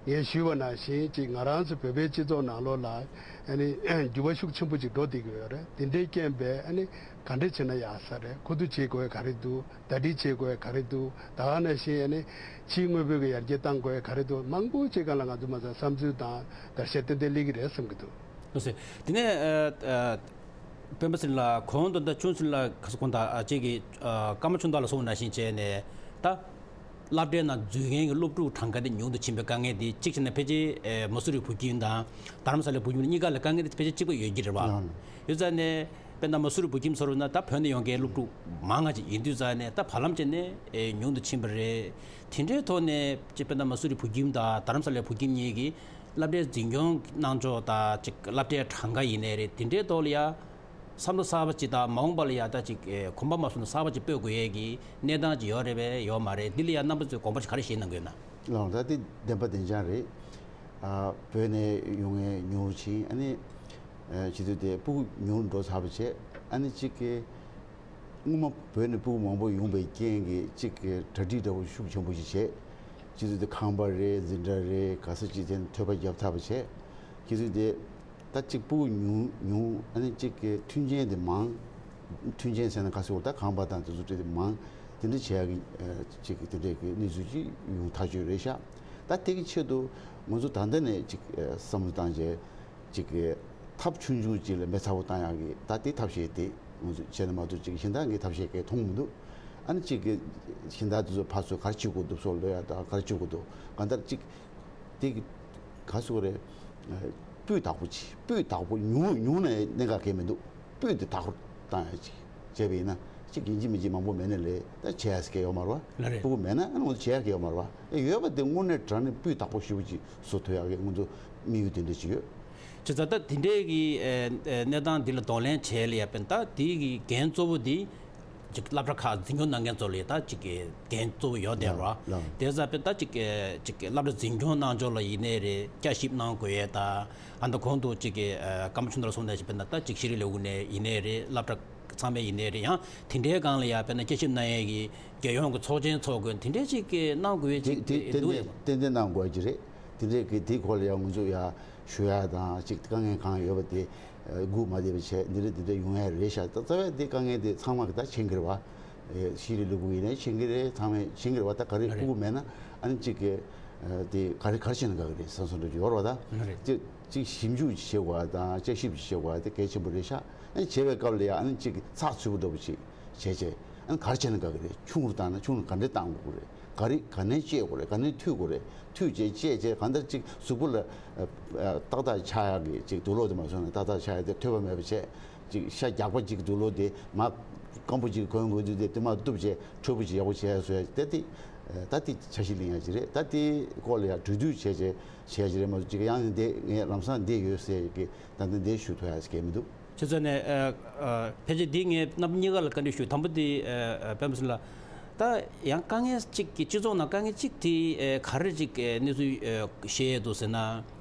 ངས་ཞུས་པ་ནང་བཞིན་ཅིག་ང་རང་ཚོ་བོད་པའི་སྤྱི་ཚོགས་ནང་ལོགས་ལ་ཨ་ནི་འགྱུར་བ་ཤུགས་ཆེན་པོ་ཅིག་འགྲོ་བསྡད་ཀྱི་ཡོད་རེད། དེ་འདྲའི་རྐྱེན་པས་ཨ་ནི་ག་འདྲ་བྱས་ན་ཡག་ས་རེད། གོ་བསྡུར་བྱེད་དགོས་ག་རེ་འདུག་ཟླ་སྒྲིལ་བྱེད་དགོས་ག་རེ་འདུག་ད་ག་ནང་བཞིན་ཨ་ནི་ཕྱིའི་དངོས་པོའི་གི་ཡར་རྒྱས་གཏང་དགོས་ག་རེ་འདུག་མང་པོ་ཅིག་སྒང་ལ་ང་ཚོ་མ་ཚད་བསམ་ཚུལ་དང་བརྡར་ཤ་ཏན་ཏན་སླེབས་ཀྱི་རེད་བསམ་གྱི་འདུག་ལགས་སོ། དེ་ནས་ཨ་ཨ་སྤེན་པ་ཚེ་རིང་ལགས། གོང་དུ་ད་ཆུང་ཚེ་རིང་ལགས་ག་ས་གོང་དང་ཨ་ཅིག་གི་ཨ་ཀརྨ་ཆོས་དར་ལགས་གསུངས་ནང་བཞིན་བྱས་ནས་ད་སློབ་གྲྭའི་ནང་འཛུལ་མཁན་གྱི་སློབ་ཕྲུག་གྲངས་ཀ་དེ་ཉུང་དུ་ཕྱིན་པའི་དཀའ་ངལ་དེ་གཅིག་བྱས་ན་ཕལ་ཆེར་ཨེ་མ་སུ་རི་བུ་ཁྱིམ་དང་རྡ་རམ་ས་ལའི་བུ་ཁྱིམ་གཉིས་ཀ་ལ་དཀའ་ངལ་དེ་ཕལ་ཆེར་གཅིག་པ་ཡོད་ཀྱི་རེད་བ། ལགས། ཡོད་ཙང་ནས་དཔེར་ན་མ་སུ་རི་བུ་ཁྱིམ་ཟེར་བ་ན་ད་བོད་ནས་ཡོང་མཁན་སློབ་ཕྲུག་མང་ང་ཅིག་ཡིན་དུས་ཙང་ནས་ད་བར་ལམ་བྱས་ནས་ཨེ་ཉུང་དུ་ཕྱིན་པ་རེད། དེ་འདྲའི་ཐོག་ནས་ཅིག་དཔེར་ན་མ་སུ་རི་བུ་ཁྱིམ་དང་རྡ་རམ་ས་ལའི་བུ་ཁྱིམ་གཉིས་ཀྱི་སློབ་གྲྭའི་འཛིན་སྐྱོང་གནང་ཕྱོགས་དང་ཅིག་སློབ་གྲྭའི་གྲངས་ཀ་ཡིན་ནའི་རེད། དེ་འདྲའི་ཐོག་ལ་ཡ་བསམ་བློ་གསར་པ་ཅིག་དང་མ་འོངས་པ་ལ་ཡ་ད་ཅིག་ཨེ་གོམ་པ་མ་སོང་ན་གསར་པ་ཅིག་སྤོས་དགོས་ཡས་ཀྱི་གནས་སྟངས་ཅིག་ཡོད་རེད་པས་ཡོད་མ་རེད། འདི་ལ་ཡ་རྣམ་པ་ཚོས་དགོངས་པ་ཅིག་ག་རེ་བཞེས་གནང་གི་ཡོད་ན། ལགས། ད་འདི་བདེན་པ་བདེན་རྐྱང་རེད། ཨ་བོད་ནས་ཡོང་མཁན་ཉུང་རུ་ཕྱིན། ཨ་ནི་ཨ་བྱེད་དུས་དེ་སྤུ་གུ་ཉུང་རུ་འགྲོ་ཚར་བ་བྱས། ཨ་ནི་གཅིག་གི་སྔོན་མ་བོད་ནས་སྤུ་གུ་མང་པོ་ཡོང་པའི་རྐྱེན་གྱིས་གཅིག་གི་གྲ་སྒྲིག་འདྲ་བོ་ཤུགས་ཆེན་པོ་ཞིག་བྱས། སྤྱི་ཚོགས་དེ་ཁང་པ་རེད། འཛིན་གྲྭ་རེད། ག་ས་ཅིག་དེ་ཐོལ་པ་བརྒྱབ་ཐུབ་པ་བྱས། སྤྱི་ཚོགས་དེ་ད་གཅིག་སྤུ་གུ་ཉུང་ཉུང་། ཨ་ནི་གཅིག་གི་མཐུན་རྐྱེན་དེ་མང་། མཐུན་རྐྱེན་ཟེར་ན་ག་ཟེར་བ། ད་ཁང་པ་དང་དེ་ཚོ་དེ་མང་། དེ་འདྲ་བྱེད་ཡག་གི་ཨ་གཅིག་གི་དེ་འདྲའི་གི་གནས་ཚུལ་ཅིག་ཡོང་ཐག་ཆོད་རེད་ཤག་ད་དེ་གི་ཆེད་དུ་ང་ཚོ་ད་ལྟ་ནས་གཅིག་ཨ་བསམ་བློ་བཏང་བྱས། ཅིག་གི་ཐབས་ཆུང་ཆུང་ཅིག་ལ་མེ་ཚ་པོ་བཏང་ཡག་གི་ད་དེ་ཐབས་ཤེས་དེ་ང་ཚོས་བྱས་ན་མ་གཏོགས་ཅིག་གཞན་དག་གི་ཐབས་ཤེས་གང་ཡང་མཐོང་མི་འདུག་ཨ་ནི་ཅིག་གི་གཞན་དག་དེ་ཚོ་ཕར་ཚུར་ག་རེ་བྱེད་དགོས་འདུག་སོགས་ལབ་ཡག་དང་ག་རེ་བྱེད་དགོས་འདུག་གང་ལྟར་ཅིག་དེ་གི་ག་ཟེར་དགོས་རེད། སྤུས་དག་པོ་ཅིག་སྤུས་དག་པོ། ཉུང་ཉུང་ན་གནད་འགག་གང་ཡང་མི་འདུག་སྤུས་དེ་དག་པོ་བཏང་ཡག་ཅིག་བྱས་པ་ཡིན་ན། ཅིག་ཡིན་གཅིག་མིན་གཅིག་མང་པོ་མེད་ན་ལས་ད་བྱེད་ཡག་ཟེར་མཁན་ཡོད་མ་རེད་བ། ལགས་རེད། སྤུ་གུ་མེད་ན་ཨ་ནི་ང་ཚོ་བྱེད་ཡག་གང་ཡང་ཡོད་མ་རེད་བ། ཨེ་ཡོད་པ་དེ་དངོས་གནས་དྲང་གནས་སྤུས་དག་པོ་ཞེ་པོ་ཅིག་བཟོ་ཐུབ་ཡག་གི་ང་ཚོ་དམིགས་ཡུལ་དེ་འདྲ་ཅིག་ཡོད། བྱས་ཙང་ད་དེ་འདྲའི་གི་ཨེ་ཨེ་གནས་སྟངས་འདི་ལ་གདོང་ལེན་བྱས་ལ་ཡ་དཔེར་ན་ད་དེ་གི་འགན་གཙོ་བོ་འདི་ཅིག་སློབ་གྲྭ་ཁག་འཛིན་སྐྱོང་གནང་མཁན་ཚོ་ལ་ཡ་ད་ཅིག་གི་འགན་གཙོ་བོ་ཡོད་བསྡད་རེད་བ། ལགས། དེ་ཙང་དཔེར་ན་ད་ཅིག་གི་ཅིག་གི་སློབ་གྲྭ་འཛིན་སྐྱོང་གནང་ཕྱོགས་ལ་ཡིན་ནའི་རེད། བསྐྱར་ཞིབ་གནང་དགོས་ཡས་དང་། ཨ་ད་གོང་དུ་ཅིག་གི་ཨ་ཀརྨ་ཆོས་དར་གསུངས་ནང་བཞིན་དཔེར་ན་ད་ཅིག་ཤེས་རིག་ལས་ཁུངས་ནས་ཡིན་ནའི་རེད། སློབ་གྲྭ་ཚང་མས་ཡིན་ནའི་རེད། ཡང་དེ་འདྲའི་སྒང་ལ་ཡ་དཔེར་ན་བསྐྱར་ཞིབ་གནང་ཡས་ཀྱི་རྒྱལ་ཡོངས་ཀྱི་ཚོགས་ཆེན་ཚོགས་དགོས། དེ་འདྲའི་ཅིག་གི་གནང་དགོས་ཡས་དེ་ཅིག་དེ་ཏན་འདུག་ཏན་ཡ། ཏན་ཏན་གནང་དགོས་ཀྱི་རེད། དེ་འདྲའི་གི་དེའི་སྐོར་ལ་ཡང་ང་ཚོ་ཡ་ཞུ་ཡ་དང་ཅིག་དཀའ་ངལ་གང་ཡོད་པ་དེ་སྒུག་མ་བསྡད་པ་བྱས། འདི་འདྲ་འདི་འདྲ་ཡོང་ཡ་རེད་ཤག་ད་རྩ་བའི་དེ་དཀའ་ངལ་དེ་ཚང་མ་གི་ད་མཁྱེན་གྱི་རེད་བ། ཤེས་རིག་ལས་ཁུངས་ཡིན་ནའི་མཁྱེན་གྱི་རེད། ཚང་མས་མཁྱེན་གྱི་རེད་བ། ད་ག་རེ་ལགས་རེད། སྤུ་གུ་མེད་ན་ཨ་ནི་གཅིག་གི་དེ་ག་རེ་ག་རེ་བྱས་ན་དགའ་གི་རེད་བསམ་བསམ་འདྲ་ཅིག་ཡོད་རེད་བ། ད་ལགས་རེད། གཅིག་གཅིག་ཞིབ་འཇུག་བྱེད་དགོས་པ་དང་དཔྱད་ཞིབ་བྱེད་དགོས་པ་དེ་གལ་ཆེན་པོ་རེད་ཤག་ཨ་ནི་བྱེད་པའི་སྐབས་ལ་ཡང་ཨ་ནི་གཅིག་གི་ཚགས་ཚུད་པོ་འདྲ་པོ་ཅིག་བྱས་བྱས། ཨ་ནི་ག་རེ་བྱས་ན་དགའ་གི་རེད། ཆུང་རུ་བཏང་ན་ཆུང་རུ་ག་འདྲས་བཏང་དགོས་ཀྱི་རེད། ག་རེ་ག་ནས་བཅད་དགོས་རེད། ག་ནས་མཐུད་དགོས་རེད། མཐུད་བྱས་བཅད་བྱས་གང་ལྟར་ཅིག་གཟུགས་པོ་ལ་ཨ་ཨ་ཏག་ཏག་ཆགས་ཡག་གི་ཅིག་དུག་ལོག་དེ་མ་སོང་ན་ཏག་ཏག་ཆགས་ཡག་དེ་ཐོད་པ་མེད་པ་བྱས། ཅིག་ཤ་རྒྱགས་པ་ཅིག་དུག་ལོག་དེ་མར་སྐམ་པོ་ཅིག་གོན་དགོས་དུས་དེ་དེ་མར་གཏུབ་བྱས་འཕྲོད་པོ་ཅིག་ཡག་པོ་བྱས་བཟོ་ཡ་དེ་དེ་ད་དེ་འཆར་གཞི་ལེན་ཡ་ཅིག་རེད། ད་དེ་སྐོར་ལ་ཡ་གྲོས་བསྡུར་བྱས་བྱས་བྱས་ཡ་ཅིག་རེད་མ་གཏོགས་ཅིག་ཡང་འདི་ངས་ལམ་སང་འདི་ཡོད་ཟེར་ཡ་གི་ད་ལྟ་འདི་ཞུ་ཐུབ་ཡ་ཟེར་གི་མི་འདུག། བྱས་ཙང་ནས་ཨ་ཨ་ཕལ་ཆེར་འདི་ངས་རྣམ་པ་གཉིས་ཀ་ལ་བཀའ་འདྲི་ཞུ། དང་པོ་དེ་ཨ་ཨ་སྤེན་པ་ཚེ་ལགས། ད་ཡང་དཀའ་ངལ་གཅིག་གི་སྤྱི་ཚོགས་ནང་དཀའ་ངལ་གཅིག་དེ་ཨ་ག་རེ་གཅིག་ཨ་གནས་ཚུལ་ཨ་བཤད་ཡས་འདུག་ཟེར་ན།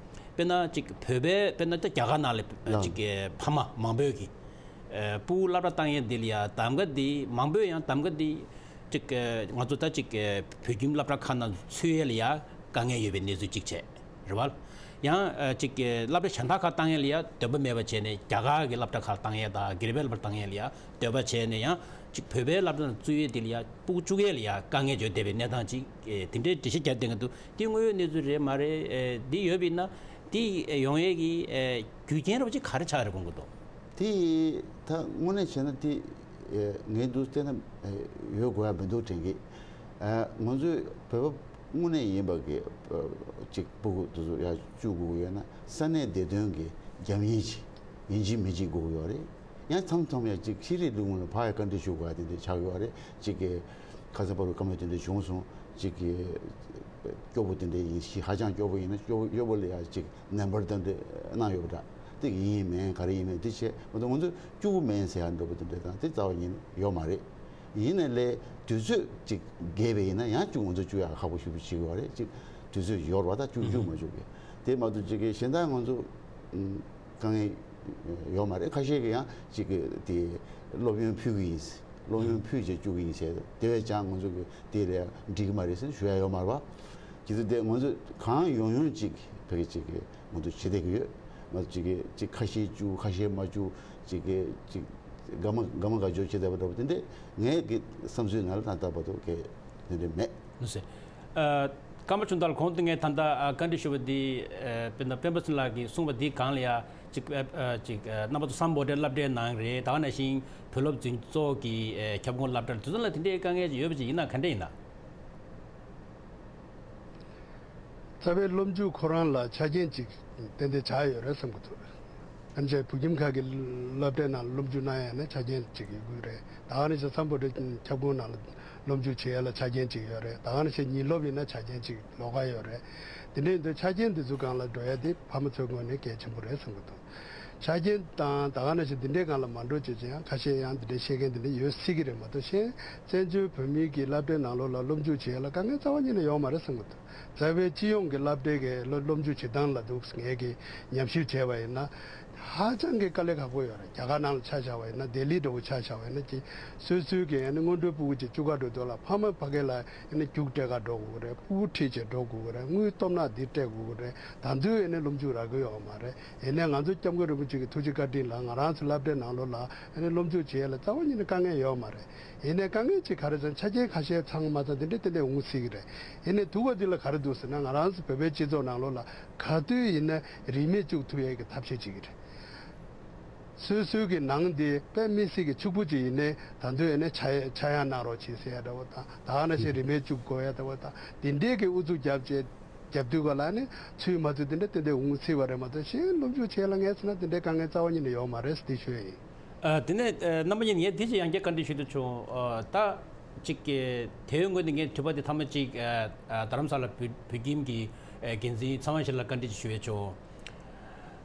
དཔེར་ན་ཅིག་བོད་པའི་དཔེར་ན་ད་རྒྱ་གར་ནང་ལ་ལགས། ཅིག་ཕ་མ་མང་པོས་ཀྱིས་ཨ་སྤུ་གུ་སློབ་གྲྭ་བཏང་ཡས་འདི་ལ་ཡ་གདམ་ག་འདི་མང་པོས་ཡང་གདམ་ག་འདི་ཅིག་ཨ་ང་ཚོ་ད་ཅིག་ཨ་བོད་ཁྱིམ་སློབ་གྲྭ་ཁག་ནང་ཚུད་ཡས་ལ་ཡ་དཀའ་ངལ་ཡོད་པའི་གནས་ཚུལ་གཅིག་བྱས། རེད་བ། ཡང་ཨ་ཅིག་གི་སློབ་གྲྭ་གཞན་དག་ཁག་བཏང་ཡས་ལ་ཡ་འདོད་པ་མེད་པ་བྱས་ནས་རྒྱ་གར་གྱི་སློབ་གྲྭ་ཁག་བཏང་ཡས་དང་སྒེར་པའི་སློབ་གྲྭ་བཏང་ཡས་ལ་ཡ་འདོད་པ་བྱས་ནས་ཡང་ཅིག་བོད་པའི་སློབ་གྲྭ་ནང་བཙུགས་ཡས་དེ་ལ་ཡ་སྤུ་གུ་བཅུག་ཡས་ལ་ཡ་དཀའ་ངལ་བྱུང་བསྡད་པའི་གནས་སྟངས་ཅིག་ཨེ་དེ་འདྲའི་འགྲེལ་བཤད་རྒྱག་བསྡད་མཁན་འདུག་དེ་དངོས་ཡོད་གནས་ཚུལ་རེད་མ་རེད། ཨེ་འདི་ཡོད་པ་ཡིན་ན་དེ་ཡོང་ཡས་ཀྱི་ཨེ་རྒྱུ་རྐྱེན་རོབ་ཅིག་ག་རེ་ཆགས་རེད་དགོངས་ཀྱི་འདུག་དེ་ད་དངོས་གནས་བྱས་ན་དེ་ངས་འདུག་བལྟས་ན་ཡོད་དགོས་ཡ་མི་འདུག་དྲན་གི། ང་ཚོའི་བོད་པ་དངོས་གནས་ཡིན་པ་གི་ཅིག་སྤུ་གུ་དེ་ཚོ་ཡར་བཅུག་དགོས་ཀྱི་ཡོད་ན་ས་གནས་བདེ་དོན་གྱི་རྒྱབ་གཉེར་ཅིག་ཡིན་གཅིག་མིན་གཅིག་དགོས་ཀྱི་ཡོད་རེད། ཡང་མཚམས་མཚམས་ཡང་ཅིག་ཤེས་རིག་ལས་ཁུངས་ལ་ཕར་ཡང་བཀའ་འདྲི་ཞུ་དགོས་ཡ་དེ་འདྲ་ཆགས་ཀྱི་ཡོད་རེད། ཅིག་གི་ཁ་སང་བར་དུ་བཀའ་མོལ་དེ་འདྲ་བྱུང་སོང་། ཅིག་གི་སྐྱོ་པོ་དེ་འདྲ་ཡིན་ཞིག་ཧ་ཅང་སྐྱོ་པོ་ཡིན་ན་སྐྱོ་སྐྱོ་པོ་ལ་ཡ་ཅིག་ནན་པར་དེ་འདྲ་གནང་ཡོད་པ་འདྲ། དེ་ཡིན་མིན་ག་རེ་ཡིན་མིན་དེ་བྱས་མ་གཏོགས་ང་ཚོ་སྐྱོ་པོ་མིན་ཟེར་ཡ་འདྲ་པོ་དེ་འདྲ་དང་དེ་རྩ་བ་ཉིད་ནས་ཡོད་མ་རེད། ཡིན་ནའི་ལས་དུས་ཚོད་ཅིག་བརྒལ་བ་ཡིན་ན་ཡང་ཅིག་ང་ཚོ་བཅུག་ཡ་ཁག་པོ་ཞེ་པོ་ཅིག་ཡོད་རེད། ཅིག་དུས་ཚོད་ཡོལ་བ་དང་ཅིག་བཅུག་མ་བཅུག་གི་དེ་མ་གཏོགས་ཅིག་གི་གཞན་དག་ང་ཚོ་དཀའ་ངལ་ཡོད་མ་རེད། ཁ་ཤས་ཀྱིས་ཡང་ཅིག་གི་དེ་སློབ་ཡོན་ཕུལ་གི་ཡིན། སློབ་ཡོན་ཕུལ་བྱས་བཅུག་གི་ཡིན་ཟེར། དེ་བས་ཀྱང་ང་ཚོ་གི་དེ་ལས་འགྲིག་གི་མ་རེད་ཟེར་ཞུ་ཡ་ཡོད་མ་རེད་པ། ཇི་ལྟར་དེ་ང་ཚོ་གང་ཡོང་ཡོང་ཅིག་ཕ་གི་ཅིག་གི་ང་ཚོ་བྱེད་བསྡད་ཀྱི་ཡོད། ང་ཚོ་ཅིག་གི་ཅིག་ཁ་ཤས་བཅུག་ཁ་ཤས་མ་བཅུག་ཅིག་གི་ཅིག་དགའ་མ་དགའ་མ་དགའ་འཇོག་བྱེད་བསྡད་པ་འདྲ་པོ་དེ་འདྲས་ངའི་གི་བསམ་ཚུལ་ནང་ལ་ད་ལྟ་བར་དུ་གི་དེ་འདྲས་མེད། ལགས་སོ། ཨ། ཀརྨ་ཆོས་དར་ལགས་གོང་དུ་ངས་ད་ལྟ་ཨ་བཀའ་འདྲི་ཞུ་བ་འདི་ཨ་དཔེར་ན་སྤེན་པ་ཚེ་རིང་ལགས་ཀྱིས་གསུངས་པ་འདི་སྒང་ལ་ཡ་ཅིག་ཨ་ཨ་ཅིག་ཨ་རྣམ་པ་ཚོ་སམ་བྷོ་ཊའི་སློབ་གྲྭའི་ནང་རེད། ད་ག་ནང་བཞིན་བུ་སློབ་འཛིན་ཚོགས་ཀྱི་ཨ་ཁྱབ་ཁོངས་སློབ་གྲྭ་དེ་ཚོ་ལ་དེ་འདྲའི་དཀའ་ངལ་ཅིག་ཡོད་པ་ཅིག་ཡིན་ན་ག་འདྲ་ཡིན་ན། རྩ་བའི་སློབ་འཇུག་ཁོ་རང་ལ་ཆ་རྐྱེན་ཅིག་ཏན་ཏན་ཆགས་ཡོད་རེད་བསམ་གྱི་འདུག་ཨ་ནི་བྱས་བོད་ཁྱིམ་ཁག་གི་སློབ་གྲྭའི་ནང་སློབ་འཇུག་གནང་ཡ་ནི་ཆ་རྐྱེན་ཅིག་ཡོད་ཀྱི་རེད། ད་ག་ནང་བཞིན་སམ་བྷོ་ཊའི་ཁྱབ་ཁོངས་ནང་ལ་སློབ་འཇུག་བྱེད་ཡ་ལ་ཆ་རྐྱེན་ཅིག་ཡོད་རེད། ད་ག་ནང་བཞིན་ཉིན་སློབ་ཡིན་ན་ཆ་རྐྱེན་ཅིག་ལོགས་ཀ་ཡོད་རེད། དེ་འདྲ་ཡིན་དུས་ཆ་རྐྱེན་འདི་ཚོ་སྒང་ལ་འགྲོ་ཡ་དེ་ཕ་མ་ཚོའི་ངོས་ནས་གལ་ཆེན་པོ་རེད་བསམ་གྱི་འདུག་ཆ་རྐྱེན་དང་ད་ག་ནང་བཞིན་འདི་འདྲའི་སྒང་ལ་མ་འགྲོ་བྱས་ཀྱང་ཁ་ཤས་ཡང་འདི་འདྲའི་བཤད་མཁན་འདི་འདྲ་ཡོད་སྲིད་ཀྱི་རེད་མ་གཏོགས་གཞན་བཙན་བྱོལ་བོད་མིའི་གི་སློབ་གྲྭའི་ནང་ལོགས་ལ་སློབ་འཇུག་བྱེད་ཡ་ལ་དཀའ་ངལ་རྩ་བ་ཉིད་ནས་ཡོད་མ་རེད་བསམ་གྱི་འདུག་རྩ་བའི་སྤྱི་ཡོངས་ཀྱི་སློབ་གྲྭའི་གི་སློབ་སློབ་འཇུག་བྱེད་སྟངས་ལ་འདུག་ངས་ཀྱི་ཉམས་ཞིབ་བྱས་པ་ཡིན་ན་ཧ་ཅང་གི་དཀའ་ལས་ཁག་པོ་ཡོད་རེད། རྒྱ་གར་ནང་ལ་ཆ་བཞག་པ་ཡིན་ན་ལྡི་ལི་འདྲ་བོ་ཆ་བཞག་པ་ཡིན་ན་ཅིག་སོ་སོའི་གི་ཨ་ནི་སྔོན་འགྲོའི་ཕྲུ་གུ་ཅིག་བཅུག་ག་འགྲོ་དུས་ལ་ཕ་མ་ཕ་གི་ལ་ཨ་ནི་རྒྱུགས་སྤྲད་ག་འགྲོ་དགོས་ཀྱི་རེད། ཕྲུ་གུ་ཁྲིད་བྱས་འགྲོ་དགོས་ཀྱི་རེད། དངུལ་སྟོབས་ནག་འདི་སྤྲད་དགོས་ཀྱི་རེད། ད་དུང་ཨ་ནི་སློབ་འཇུག་རག་གི་ཡོད་མ་རེད། ཡིན་ནའི་ང་ཚོ་སྐྱབས་མགོན་རིན་པོ་ཆེ་གི་ཐུགས་རྗེ་བཀའ་དྲིན་ལ་ང་རང་ཚོ་སློབ་གྲྭའི་ནང་ལོགས་ལ་ཨ་ནི་སློབ་འཇུག་བྱེད་ཡས་ལ་རྩ་བ་ཉིད་ནས་དཀའ་ངལ་ཡོད་མ་རེད། ཡིན་ནའི་དཀའ་ངལ་ཅིག་ག་རེ་ཟེར་ན་ཆ་རྐྱེན་ཁ་ཤས་ཚང་མ་ཚང་དེ་འདྲ་ཏན་ཏན་འོང་སྲིད་ཀྱི་རེད། ཡིན་ནའི་ཐུག་པ་འདི་ལ་ག་རེ་འདུག་ཟེར་ན་ང་རང་ཚོ་བོད་པའི་སྤྱི་ཚོགས་ནང་ལོགས་ལ་ག་དུས་ཡིན་ན་རིན་མེད་བཅུག་ཐུབ་ཡས་ཀྱི་ཐབས་ཤེས་བྱེད་ཀྱི་རེད། སོ་སོའི་གི་ནང་དེ་དཔེ་མི་སྲིད་ཀྱི་ཕྱུག་པོ་ཅིག་ཡིན་ནའི་ད་དུང་ཡིན་ནའི་ཆ་ཆ་ཡང་གནང་རོགས་བྱེད་ཟེར་ཡ་འདྲ་བོ་དང་ད་ག་ནང་བཞིན་རིན་མེད་བཅུག་དགོས་ཡ་འདྲ་བོ་དང་དེ་འདྲས་ཀྱི་ཨུ་ཚུགས་རྒྱབ་བྱས། རྒྱབ་དུས་ག་ལ་ནི་ཚུལ་མ་ཚུལ་དེ་འདྲ་ཏན་ཏན་འོང་སྲིད་པ་རེད་མ་གཏོགས་གཞན་སློབ་འཇུག་བྱེད་ལ་ངས་ཟེར་ན་དེ་འདྲའི་དཀའ་ངལ་རྩ་བ་ཉིད་ནས་ཡོད་མ་རེད་ཟེར་དེ་ཤོད་ཡིན། ཨ་དེ་ནས་ཨ་རྣམ་པ་གཉིས་ངས་དེ་ཅིག་ཡང་བསྐྱར་བཀའ་འདྲི་ཞུ་འདོད་བྱུང་། ཨ་ད་ཅིག་གི་དེའི་སྔོན་དུ་ངས་དྲི་བ་དེ་ཐ་མ་ཅིག་ཨ་ཨ་རྡ་རམ་ས་ལ་བོད་བོད་ཁྱིམ་གྱི་ཨ་འགན་འཛིན་ཚེ་དབང་ཞིང་ལ་བཀའ་འདྲི་ཅིག་ཞུ་འདོད་བྱུང་།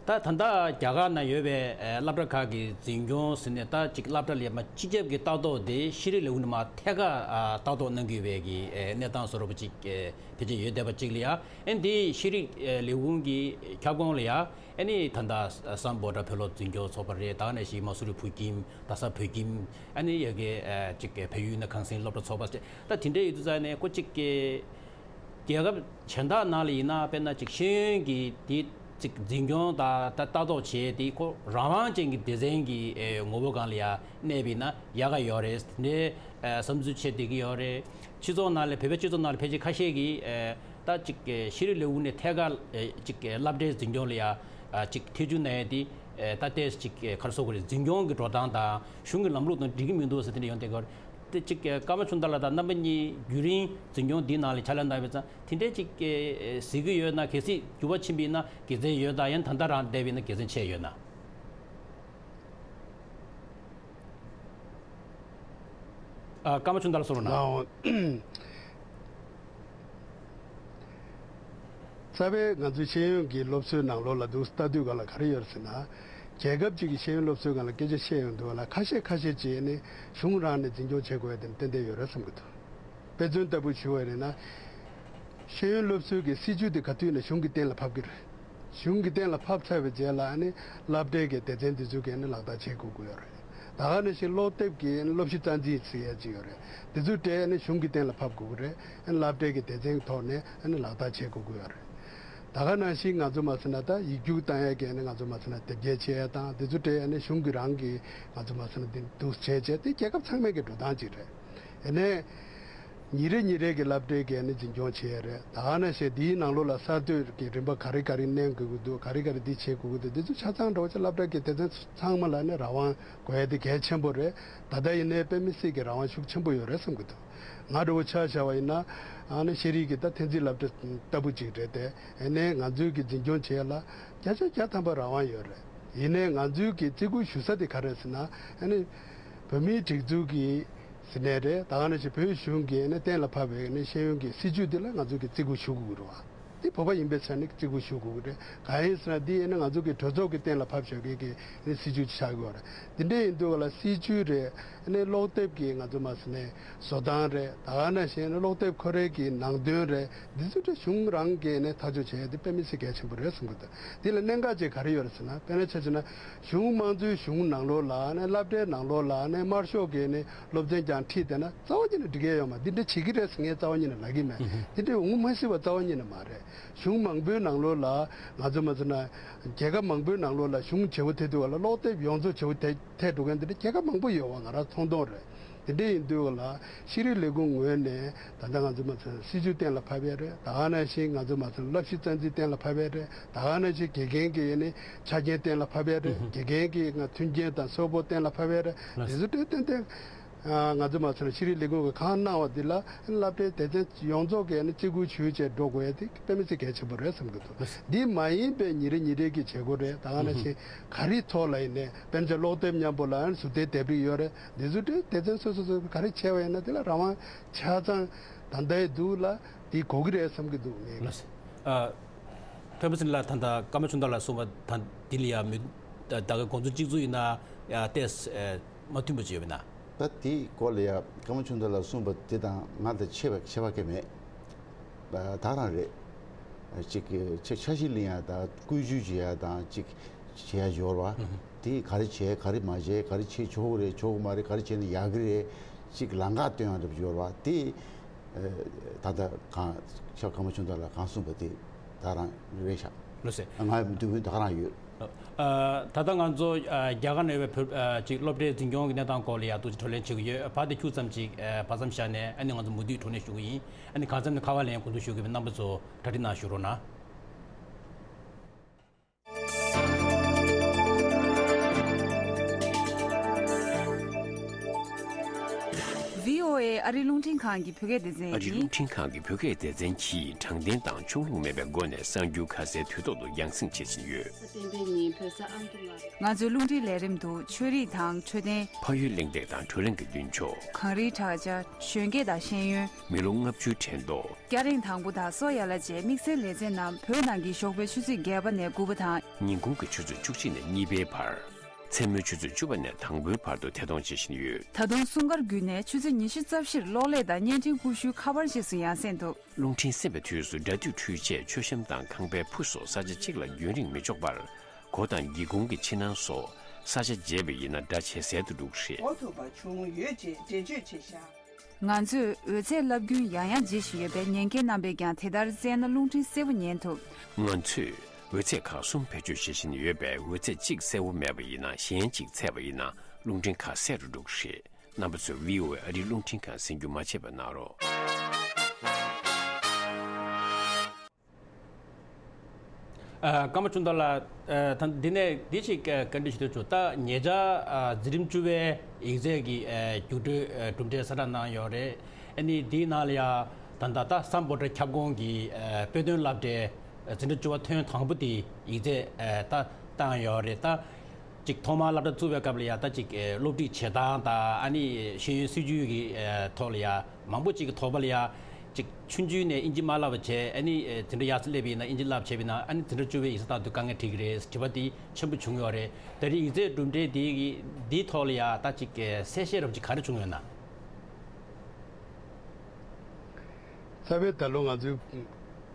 ད་ད་ལྟ་རྒྱ་གར་ནང་ཡོད་པའི་ཨ་སློབ་གྲྭ་ཁག་གི་འཛིན་སྐྱོང་ཟེར་ནས་ད་ཅིག་སློབ་གྲྭ་ལ་མར་སྤྱི་ཁྱབ་ཀྱི་ལྟ་རྟོག་དེ་ཤེས་རིག་ལས་ཁུངས་ནས་མར་ཐད་ཀར་ཨ་ལྟ་རྟོག་གནང་གི་ཡོད་པའི་གི་ཨ་གནས་སྟངས་བཟོ་འདྲ་པོ་ཅིག་ཨ་ཕལ་ཆེར་ཡོད་བསྡད་པ་ཅིག་ལ་ཡ། ཨ་ནི་དེ་ཤེས་རིག་ཨ་ལས་ཁུངས་ཀྱི་ཁྱབ་ཁོངས་ལ་ཡ། ཨ་ནི་ད་ལྟ་སམ་བྷོ་ཊ་བོད་སློབ་འཛིན་སྐྱོང་ཚོགས་པ་རེད། ད་ག་ནང་བཞིན་མ་སུ་རི་བོད་ཁྱིམ། རྡ་ས་བོད་ཁྱིམ། ཨ་ནི་ཡ་གི་ཨ་ཅིག་བལ་ཡུལ་ནང་གངས་སེང་སློབ་གྲྭ་ཚོགས་པ་ཅིག་ད་དེ་འདྲ་ཡོད་དུས་ཙང་ནས་ཁོ་ཅིག་གི་རྒྱལ་ཁབ་གཞན་དག་ནང་ལ་ཡིན་ན་དཔེར་ན་ཅིག་ཤེས་ཡོན་གྱི་དེ་ཅིག་འཛིན་སྐྱོང་དང་ད་ལྟ་རྟོག་བྱེད་དེ་ཁོ་རང་དབང་ཅན་གྱི་སྡེ་ཚན་གྱི་ཨེ་ངོ་བོ་སྒང་ལ་ཡ་གནས་པ་ཡིན་ན་ཡག་ག་ཡོད་རེད། དེ་འདྲའི་ཨེ་བསམ་ཚུལ་བྱེད་བསྡད་ཀྱི་ཡོད་རེད། སྤྱི་ཚོགས་ནང་ལ་བོད་པའི་སྤྱི་ཚོགས་ནང་ལ་ཕལ་ཆེར་ཁ་ཤས་ཀྱིས་ཨེ་ད་ཅིག་ཨེ་ཤེས་རིག་ལས་ཁུངས་ནས་ཐད་ཀར་ཨེ་ཅིག་ཨེ་སློབ་གྲྭའི་འཛིན་སྐྱོང་ལ་ཡ་ཨ་ཅིག་ཐེ་བྱུས་གནང་ཡས་དེ་ཨེ་ད་ལྟའི་ཅིག་ཨེ་ག་རེ་ཟེར་དགོས་རེད། འཛིན་སྐྱོང་གི་འགྲོ་སྟངས་དང་གཞུང་གི་ལམ་ལུགས་དང་འགྲིག་གི་མི་འདུག་ཟེར་དེ་འདྲ་ཡོང་བསྡད་ཀྱི་ཡོད་རེད། དེ་གཅིག་ཀརྨ་ཆོས་དར་ལགས་དང་རྣམ་པ་གཉིས་རྒྱུན་རིང་འཛིན་སྐྱོང་འདིའི་ནང་ལ་ཕྱག་ལས་གནང་བའི་ཙང་དེ་འདྲའི་གཅིག་གཟིགས་ཀྱི་ཡོད་ན། གལ་སྲིད་འགྱུར་བ་ཕྱིན་པ་ཡིན་ན་དགེ་མཚན་ཡོད་དམ། ཡང་ད་ལྟ་རང་བསྡད་པ་ཡིན་ན་དགེ་མཚན་ཆེ་ཡོད་ན། ཨ་ཀརྨ་ཆོས་དར་ལགས་གསུང་རོགས་གནང་། ལགས་འོང་། རྩ་བའི་ང་ཚོའི་ཤེས་ཡོན་གྱི་སློབ་གསོའི་ནང་ལོགས་ལ་འདུག་ལྟ་དུས་ག་ལ་ག་རེ་ཡོད་ཟེར་ན། རྒྱལ་ཁབ་ཅིག་གི་ཤེས་ཡོན་སློབ་གསོའི་སྒང་ལ་སྐད་ཆ་བཤད་ཡོང་དུས་ག་ལ་ཁ་ཤས་ཁ་ཤས་ཅིག་ནི་གཞུང་རང་ནས་འཛིན་སྐྱོང་བྱེད་དགོས་ཡ་དེ་ཏན་ཏན་ཡོད་རེད་བསམ་གྱི་འདུག་དཔེ་མཚོན་ལྟ་བུ་ཞུ་བ་ཡིན་ན། ཤེས་ཡོན་སློབ་གསོའི་གི་སྲིད་ཇུས་དེ་ག་དུས་ནས་གཞུང་གི་སྟེང་ལ་ཕབ་ཀྱི་རེད། གཞུང་གིས་གཏན་ལ་ཕབ་ཚར་བའི་རྗེས་ལ་ཨ་ནི་སློབ་གྲྭའི་གི་སྡེ་ཚན་འདི་ཚོ་གིས་ཨ་ནི་ལག་བསྟར་བྱེད་དགོས་ཀྱི་ཡོད་རེད། ད་ག་ནང་བཞིན་སློབ་དེབ་ཀྱི་ཨ་ནི་སློབ་གཞི་རྩ་འཛིན་ཟེར་ཡ་ཅིག་ཡོད་རེད། དེ་ཚོ་གྲས་ཨ་ནི་གཞུང་གིས་གཏན་ལ་ཕབ་དགོས་ཀྱི་རེད། ཨ་ནི་སློབ་གྲྭའི་གི་སྡེ་ཚན་གྱི་ཐོག་ནས་ཨ་ནི་ལག་བསྟར་བྱེད་དགོས་ཀྱི་ཡོད་རེད། ད་ག་ནང་བཞིན་ང་ཚོ་མ་ཟེར་ན་ད་ཡིག་རྒྱུགས་བཏང་ཡ་གི་ཨ་ནི་ང་ཚོ་མ་ཟེར་ན་དེབ་སྐྱེལ་བྱེད་ཡ་དང་དེ་ཚོ་གྲས་ཨ་ནི་གཞུང་གིས་རང་གི་ང་ཚོ་མ་ཟེར་ན་འདི་འདུག་བྱས་བྱས་དེ་རྒྱལ་ཁབ་ཚང་མའི་གི་འགྲོ་སྟངས་ཅིག་རེད། ཡིན་ནའི། ཉིན་རེ་ཉིན་རེ་གི་སློབ་གྲྭའི་གི་ཨ་ནི་འཛིན་སྐྱོང་བྱེད་ཡ་རེད། ད་ག་ནང་བཞིན་འདིའི་ནང་ལོགས་ལ་གསར་གཏོད་ཀྱི་རིམ་པ་ག་རེ་ག་རེ་གནང་དགོས་ཀྱི་འདུག་ག་རེ་ག་རེ་འདི་བྱེད་དགོས་ཀྱི་འདུག་འདི་ཚོ་ཆ་ཚང་འདྲ་བོ་ཅིག་སློབ་གྲྭ་གི་སྡེ་ཚན་ཚང་མ་ལ་ནི་རང་དབང་དགོས་ཡ་དེ་གལ་ཆེན་པོ་རེད། ད་ལྟ་ཡིན་ནའི་དཔེ་མི་སྲིད་ཀྱི་རང་དབང་ཤུགས་ཆེན་པོ་ཡོད་རེད་བསམ་གྱི་འདུག་ང་འདྲ་བོ་ཆ་བཞག་པ་ཡིན་ན་ཨ་ནི་ཤེས་རིག་གི་ད་འཐེན་འཛིན་སློབ་གྲྭ་ལྟ་བུ་ཅིག་རེད་དེ། ཡིན་ནའི་ང་ཚོའི་གི་འཛིན་སྐྱོང་བྱེད་ཡ་ལ་བརྒྱ་ཆ་བརྒྱ་ཐམ་པ་རང་དབང་ཡོད་རེད། ཡིན་ནའི་ང་ཚོའི་གི་བརྩི་བཀུར་ཞུ་ས་དེ་ག་རེ་ཟེར་ན་ཨ་ནི་བོད་མིའི་སྒྲིག་འཛུགས་ཀྱི་ཟེར་ནའི་རེད། ད་ག་ནང་བཞིན་བོད་གཞུང་གིས་ནི་གཏན་ལ་ཕབ་པའི་ནི་ཤེས་ཡོན་གྱི་སྲིད་བྱུས་འདི་ལ་ང་ཚོ་གིས་བརྩི་བཀུར་ཞུ་དགོས་ཀྱི་རེད་བ། འདི་བོད་པ་ཡིན་པའི་ཆ་ནས་བརྩི་བཀུར་ཞུ་དགོས་ཀྱི་རེད། གང་ཡིན་ཟེར་ན་འདི་ནི་ང་ཚོ་གི་གྲོས་ཚོགས་ཀྱིས་གཏན་ལ་ཕབ་བཞག་མཁན་གྱི་ནི་སྲིད་བྱུས་ཆགས་ཀྱི་ཡོད་རེད། འདི་འདྲ་ཡིན་དུས་ལ་སྲིད་བྱུས་རེད། ནི་ཀློག་དེབ་ཀྱི་ང་ཚོ་མ་ཟེར་ནའི་བཟོ་སྟངས་རེད། ད་ག་ནང་བཞིན་ནི་ཀློག་དེབ་ཁོ་རའི་གི་ནང་དོན་རེད། འདི་ཚོ་གཞུང་རང་གིས་ནི་ཐག་གཅོད་བྱས་ཏེ་དཔེ་མི་སྲིད་གལ་ཆེན་པོ་རེད་བསམ་གྱི་འདུག་འདི་ལ་གནད་འགག་ཅིག་ག་རེ་ཡོད་རེད་ཟེར་ན། དཔེར་ན་ཆ་བཞག་ན་གཞུང་དམངས་གཙོའི་གཞུང་ནང་ལོགས་ལ་ནི་སློབ་གྲྭའི་ནང་ལོགས་ལ་ནི་དམར་ཤོག་གི་ནི་སློབ་ཚན་ཀྱང་ཁྲིད་བསྡད་ན་རྩ་བ་ཉིད་ནས་འགྲིག་གི་ཡོད་མ་རེད། འདི་འདྲ་བྱེད་ཀྱི་རེད་ཟེར་ངས་རྩ་བ་ཉིད་ནས་ལབ་ཀྱི་མེད། འདི་འདྲའི་འོང་མ་སྲིད་པ་རྩ་བ་ཉིད་ནས་མ་རེད། གཞུང་མང་པོའི་ནང་ལོགས་ལ་ང་ཚོ་མ་ཟེར་ན་རྒྱལ་ཁབ་མང་པོའི་ནང་ལོགས་ལ་གཞུང་བྱེད་པོ་དེ་དུས་ལ་ཀློག་དེབ་ཡོངས་རྫོགས་བྱེད་པོ་དེ་ཐད་འགྲོ་མཁན་འདི་འདྲ་རྒྱལ་ཁབ་མང་པོ་ཡོད་པ་ང་རང་མཐོང་མཐོང་རེད། དེ་འདྲ་ཡིན་དུས་ལ་ཤེས་རིག་ལས་ཁུངས་ངོས་ནས་ད་ལྟ་ང་ཚོ་མ་ཚད་སྲིད་ཇུས་གཏན་ལ་ཕབ་ཡས་རེད། ད་ག་ནང་བཞིན་ང་ཚོ་མ་ཚད་བསླབ་གཞི་རྩ་འཛིན་གཏན་ལ་ཕབ་ཡས་རེད། ད་ག་ནང་བཞིན་དགེ་རྒན་གྱི་ཡས་ནས་ཆ་རྐྱེན་གཏན་ལ་ཕབ་ཡས་རེད། དགེ་རྒན་གྱི་ང་མཐུན་རྐྱེན་དང་གསོལ་ཕོགས་གཏན་ལ་ཕབ་ཡས་རེད། དེ་ཚོ་ཏན་ཏན་ཏན་ང་ཚོ་མ་ཚད་ཤེས་རིག་ལས་ཁུངས་ཀྱིས་གང་གནང་བ་འདི་ལ་སློབ་གྲྭའི་སྡེ་ཚན་ཡོངས་རྫོགས་ཀྱིས་ནི་བརྩི་བཀུར་ཞུས་བྱས་འགྲོ་དགོས་ཡས་དེ་དཔེ་མི་སྲིད་གལ་ཆེན་པོ་རེད་བསམ་གྱི་འདུག་འདི་མ་ཡིན་པའི་ཉིན་རེ་ཉིན་རེ་གི་བྱེད་སྒོ་རེད། ད་ག་ནང་བཞིན་ག་རེའི་ཐོག་ལ་ཡིན་ནའི་དཔེར་ན་ཀློག་དེབ་མཉམ་པོ་ལ་ཟུར་བལྟའི་དེབ་རིགས་ཡོད་རེད། འདི་ཚོ་དེ་སྡེ་ཚན་སོ་སོ་སོ་ག་རེ་བྱས་པ་ཡིན་ན་དེ་ལ་རང་དབང་ཆ་ཚང་ད་ལྟའི་འདུག་ལ་འདི་དགོས་ཀྱི་རེད་བསམ་གྱི་འདུག་ངས། ལགས་སོ། ཨ། ཐོན་པ་ཟིན་ལ་ད་ལྟ་ཀརྨ་ཆུང་བདག་ལ་གསུངས་པ་ད་འདི་ལ་ཡ་མི་ད་ག་དགོངས་ཚུལ་གཅིག་མཚུངས་ཡིན་ན་ཡ་ཏོག་ཙམ་མ་མཐུན་པ་ཅིག་ཡོད་མེད་ན། ད་དེའི་སྐོར་ལ་ཡ་ཀརྨ་ཆུང་བདག་ལ་གསུངས་པ་དེ་དང་ང་དང་ཁྱད་པར་ཁྱད་པར་གང་མེད། ད་རང་རེད། ཅིག་ཆ་ཤས་ལེན་ཡ་དང་བཀོལ་སྤྱོད་བྱེད་ཡ་དང་ཅིག་བྱེད་ཡ་ཡོད་རེད་བ། དེ་ག་རེ་བྱས་ག་རེ་མ་བྱས་ག་རེ་བྱེད་ཆོག་གི་རེད་ཆོག་གི་མ་རེད་ག་རེ་བྱས་ན་ཡག་གི་རེད། ཅིག་ལམ་ཁ་སྟོན་ཡ་འདྲ་པོ་ཡོད་རེད་བ། དེ་ད་ལྟ་གང་ཤག་ཀརྨ་ཆུང་བདག་ལ་གང་གསུངས་པ་དེ་ད་རང་རེད་ཤག་ལགས་སོ། ང་ཡི་མདུན་ཁུལ་ད་ག་རང་ཡོད། ད་ལྟ་ང་ཚོ་རྒྱ་གར་ནང་ཡོད་པའི་བོད་ཅིག་སློབ་གྲྭའི་འཛིན་སྐྱོང་གི་གནས་སྟངས་སྐོར་ལ་ཡ་ཏོག་ཙམ་བགྲོ་གླེང་བྱེད་ཀྱི་ཡོད། བར་དེ་ཁྱུག་ཙམ་ཅིག་བར་མཚམས་བཞག་ནས་ཨ་ནི་ང་ཚོ་མུ་མཐུད་བགྲོ་གླེང་ཞུ་གི་ཡིན། ཨ་ནི་གང་འཚམ་ནས་ཁ་པར་ལེན་གོ་འདུག་ཞུ་གི་ཡོད་པའི་རྣམ་པ་ཚོ་གྲ་སྒྲིག་གནང་ཞུ་རོགས་གནང་། བྷི་ཨོ་ཨེ་ཨ་རིའི་རླུང་འཕྲིན་ཁང་གི་བོད་སྐད་སྡེ་ཚན་ཨ་རིའི་ཡིན། རླུང་འཕྲིན་ཁང་གི་བོད་སྐད་སྡེ་ཚན་གྱིས་དྲང་བདེན་དང་ཕྱོགས་ལྷུང་མེད་པའི་སྒོ་ནས་གསར་འགྱུར་ཁ་གསལ་དུས་ཐོག་ཏུ་རྒྱང་སྲིང་བྱེད་བཞིན་ཡོད། བསྟན་པའི་ཉིན་བོད་ས་ཨ་མདོ་ང་རེད། ང་ཚོའི་རླུང་འཕྲིན་ལས་རིམ་དུ་ཆོས་རིག་དང་འཕྲོད་བསྟེན། ཕ་ཡུལ་གླེང་སྟེགས་དང་བགྲོ་གླེང་གི་མདུན་ཕྱོགས། གངས་རིའི་བྲག་ཅ། གཞོན་སྐྱེས་དང་ཤེས་ཡོན། མི་ལོ་ལྔ་བཅུའི་དྲན་ཐོ། སྐྱ་རེངས་དང་པོ་དང་སོ་ཡ་ལ་བཅས་དམིགས་བསལ་ལེ་ཚན་རྣམས་བོད་ནང་གི་ཞོགས་པའི་ཆུ་ཚོད་བརྒྱད་པ་ནས་དགུ་པ་དང་། ཉིན་གུང་གི་ཆུ་ཚོད་བཅུ་གཅིག་ནས་གཉིས་པའི་བར། མཚན་མོའི་ཆུ་ཚོད་བཅུ་པ་ནས་དང་པོའི་བར་དུ་ཐད་གཏོང་བྱེད་བཞིན་ཡོད། ད་དུང་སྲུང་སྐར་བརྒྱུད་ནས་ཆུ་ཚོད་ཉི་ཤུ་རྩ་བཞིར་གློག་ཀླད་དང་བརྙན་འཕྲིན་ཀུ་ཤུའི་ཁ་པར་རྗེས་སུ་ཡང་གསན་ཐུབ། རླུང་འཕྲིན་གསན་པའི་དུས་སུ་སྒྲ་སྡུད་འཕྲུལ་ཆས་མཆོད་བཤམས་དང་ཁང་པའི་ཕུ་སོགས་ས་ཆ་གཅིག་ལ་རྒྱུན་རིང་མི་འཇོག་པར། སྒོ་དང་སྒེའུ་ཁུང་གི་ཕྱི་ནང་སོགས་ས་ཆ་བརྗེ་བ་ཡིན་ན་སྒྲ་ཇེ་གསལ་དུ་འགྲོ་གི་རེད། གོ་ཐུབ་པ་བྱུང་ཡོད་ཅེས་འགྲེལ་བརྗོད་བྱས་ཤག་ང་ཚོས་འོད་ཚད་བསླབ་རྒྱུན་ཡང་ཡང་བརྗེ་བཞིན་ཡོད་པས་ཉན་མཁན་རྣམ་པས་ཀྱང་དེ་ལྟར་བཙལ་ན་རླུང་འཕྲིན་གསལ་པོ་ཉན་ཐུབ། ང་ཚོས་འོད་ཚད་ཁག་གསུམ་བེད་སྤྱོད་བྱེད་བཞིན་ཡོད་པས་འོད་ཚད་གཅིག་གསལ་པོ་མེད་པ་ཡིན་ན་གཞན་གཅིག་ཚད་པ་ཡིན་ན་རླུང་འཕྲིན་ཁག་གསལ་རུ་འགྲོ་གི་རེད། རྣམ་པ་ཚོས་བྷི་ཨོ་ཨེ་ཨ་རིའི་རླུང་འཕྲིན་ཁང་གསན་རྒྱུ་མ་བརྗེད་པ་གནང་རོགས། ཨ། ཀརྨ་ཆུང་བདག་ལགས། ཨ། ད་འདི་ནས་འདི་ཞིག་བཀའ་འདྲི་ཞུ་འདོད་བྱུང་། ད་ཉེ་ཆར་ཨ་འཛིན་རིམ་བཅུ་པའི་ཡིག་ཚད་ཀྱི་ཨ་རྒྱུགས་སྤྲོད་ཨ་གྲུབ་འབྲས་གསལ་བསྒྲགས་གནང་ཡོད་རེད། ཨ་ནི་འདིའི་ནང་ལ་ཡ་ད་ལྟ་ད་སམ་བྷོ་ཊ་ཁྱབ་ཁོངས་ཀྱི་ཨ་དཔེ་སྟོན་སློབ་གྲྭའི་འཛིན་གྲྭ་བཅུ་པ་ཐོན་དང་པོ་དེ་ཡིག་ཚད་ཨ་ད་བཏང་ཡོད་རེད། ད་ཅིག་ཐོག་མར་སློབ་གྲྭ་བཙུགས་པའི་སྐབས་ལ་ཡ་ད་ཅིག་ཨ་སློབ་ཁྲིད་བྱེད་སྟངས་དང་ཨ་ནི་ཤེས་ཡོན་སྲིད་བྱུས་ཀྱི་ཨ་ཐོག་ལ་ཡ་མང་པོ་ཅིག་གི་དོགས་པ་ལ་ཡ་ཅིག་ཆུང་ཆུང་ནས་དབྱིན་ཇི་མ་བསླབ་པ་བྱས། ཨ་ནི་འཛིན་གྲྭ་ཡར་སླེབས་པ་ཡིན་ན་དབྱིན་ཇི་བསླབ་བྱས་པ་ཡིན་ན་ཨ་ནི་འཛིན་གྲྭ་བཅུ་པའི་ཡིག་ཚད་བཏང་དུས་དཀའ་ངལ་འཕྲད་ཀྱི་རེད་དྲི་བ་འདི་ཆེན་པོ་བྱུང་ཡོད་རེད། ད་རེས་ཡིག་ཚད་གྲུབ་འབྲས་འདི་གི་འདིའི་ཐོག་ལ་ཡ་ད་ཅིག་གསལ་བཤད་རོབ་ཅིག་ག་རེ་བྱུང་ཡོད་ན། རྩ་བའི་ད་ལོ་ང་ཚོའི་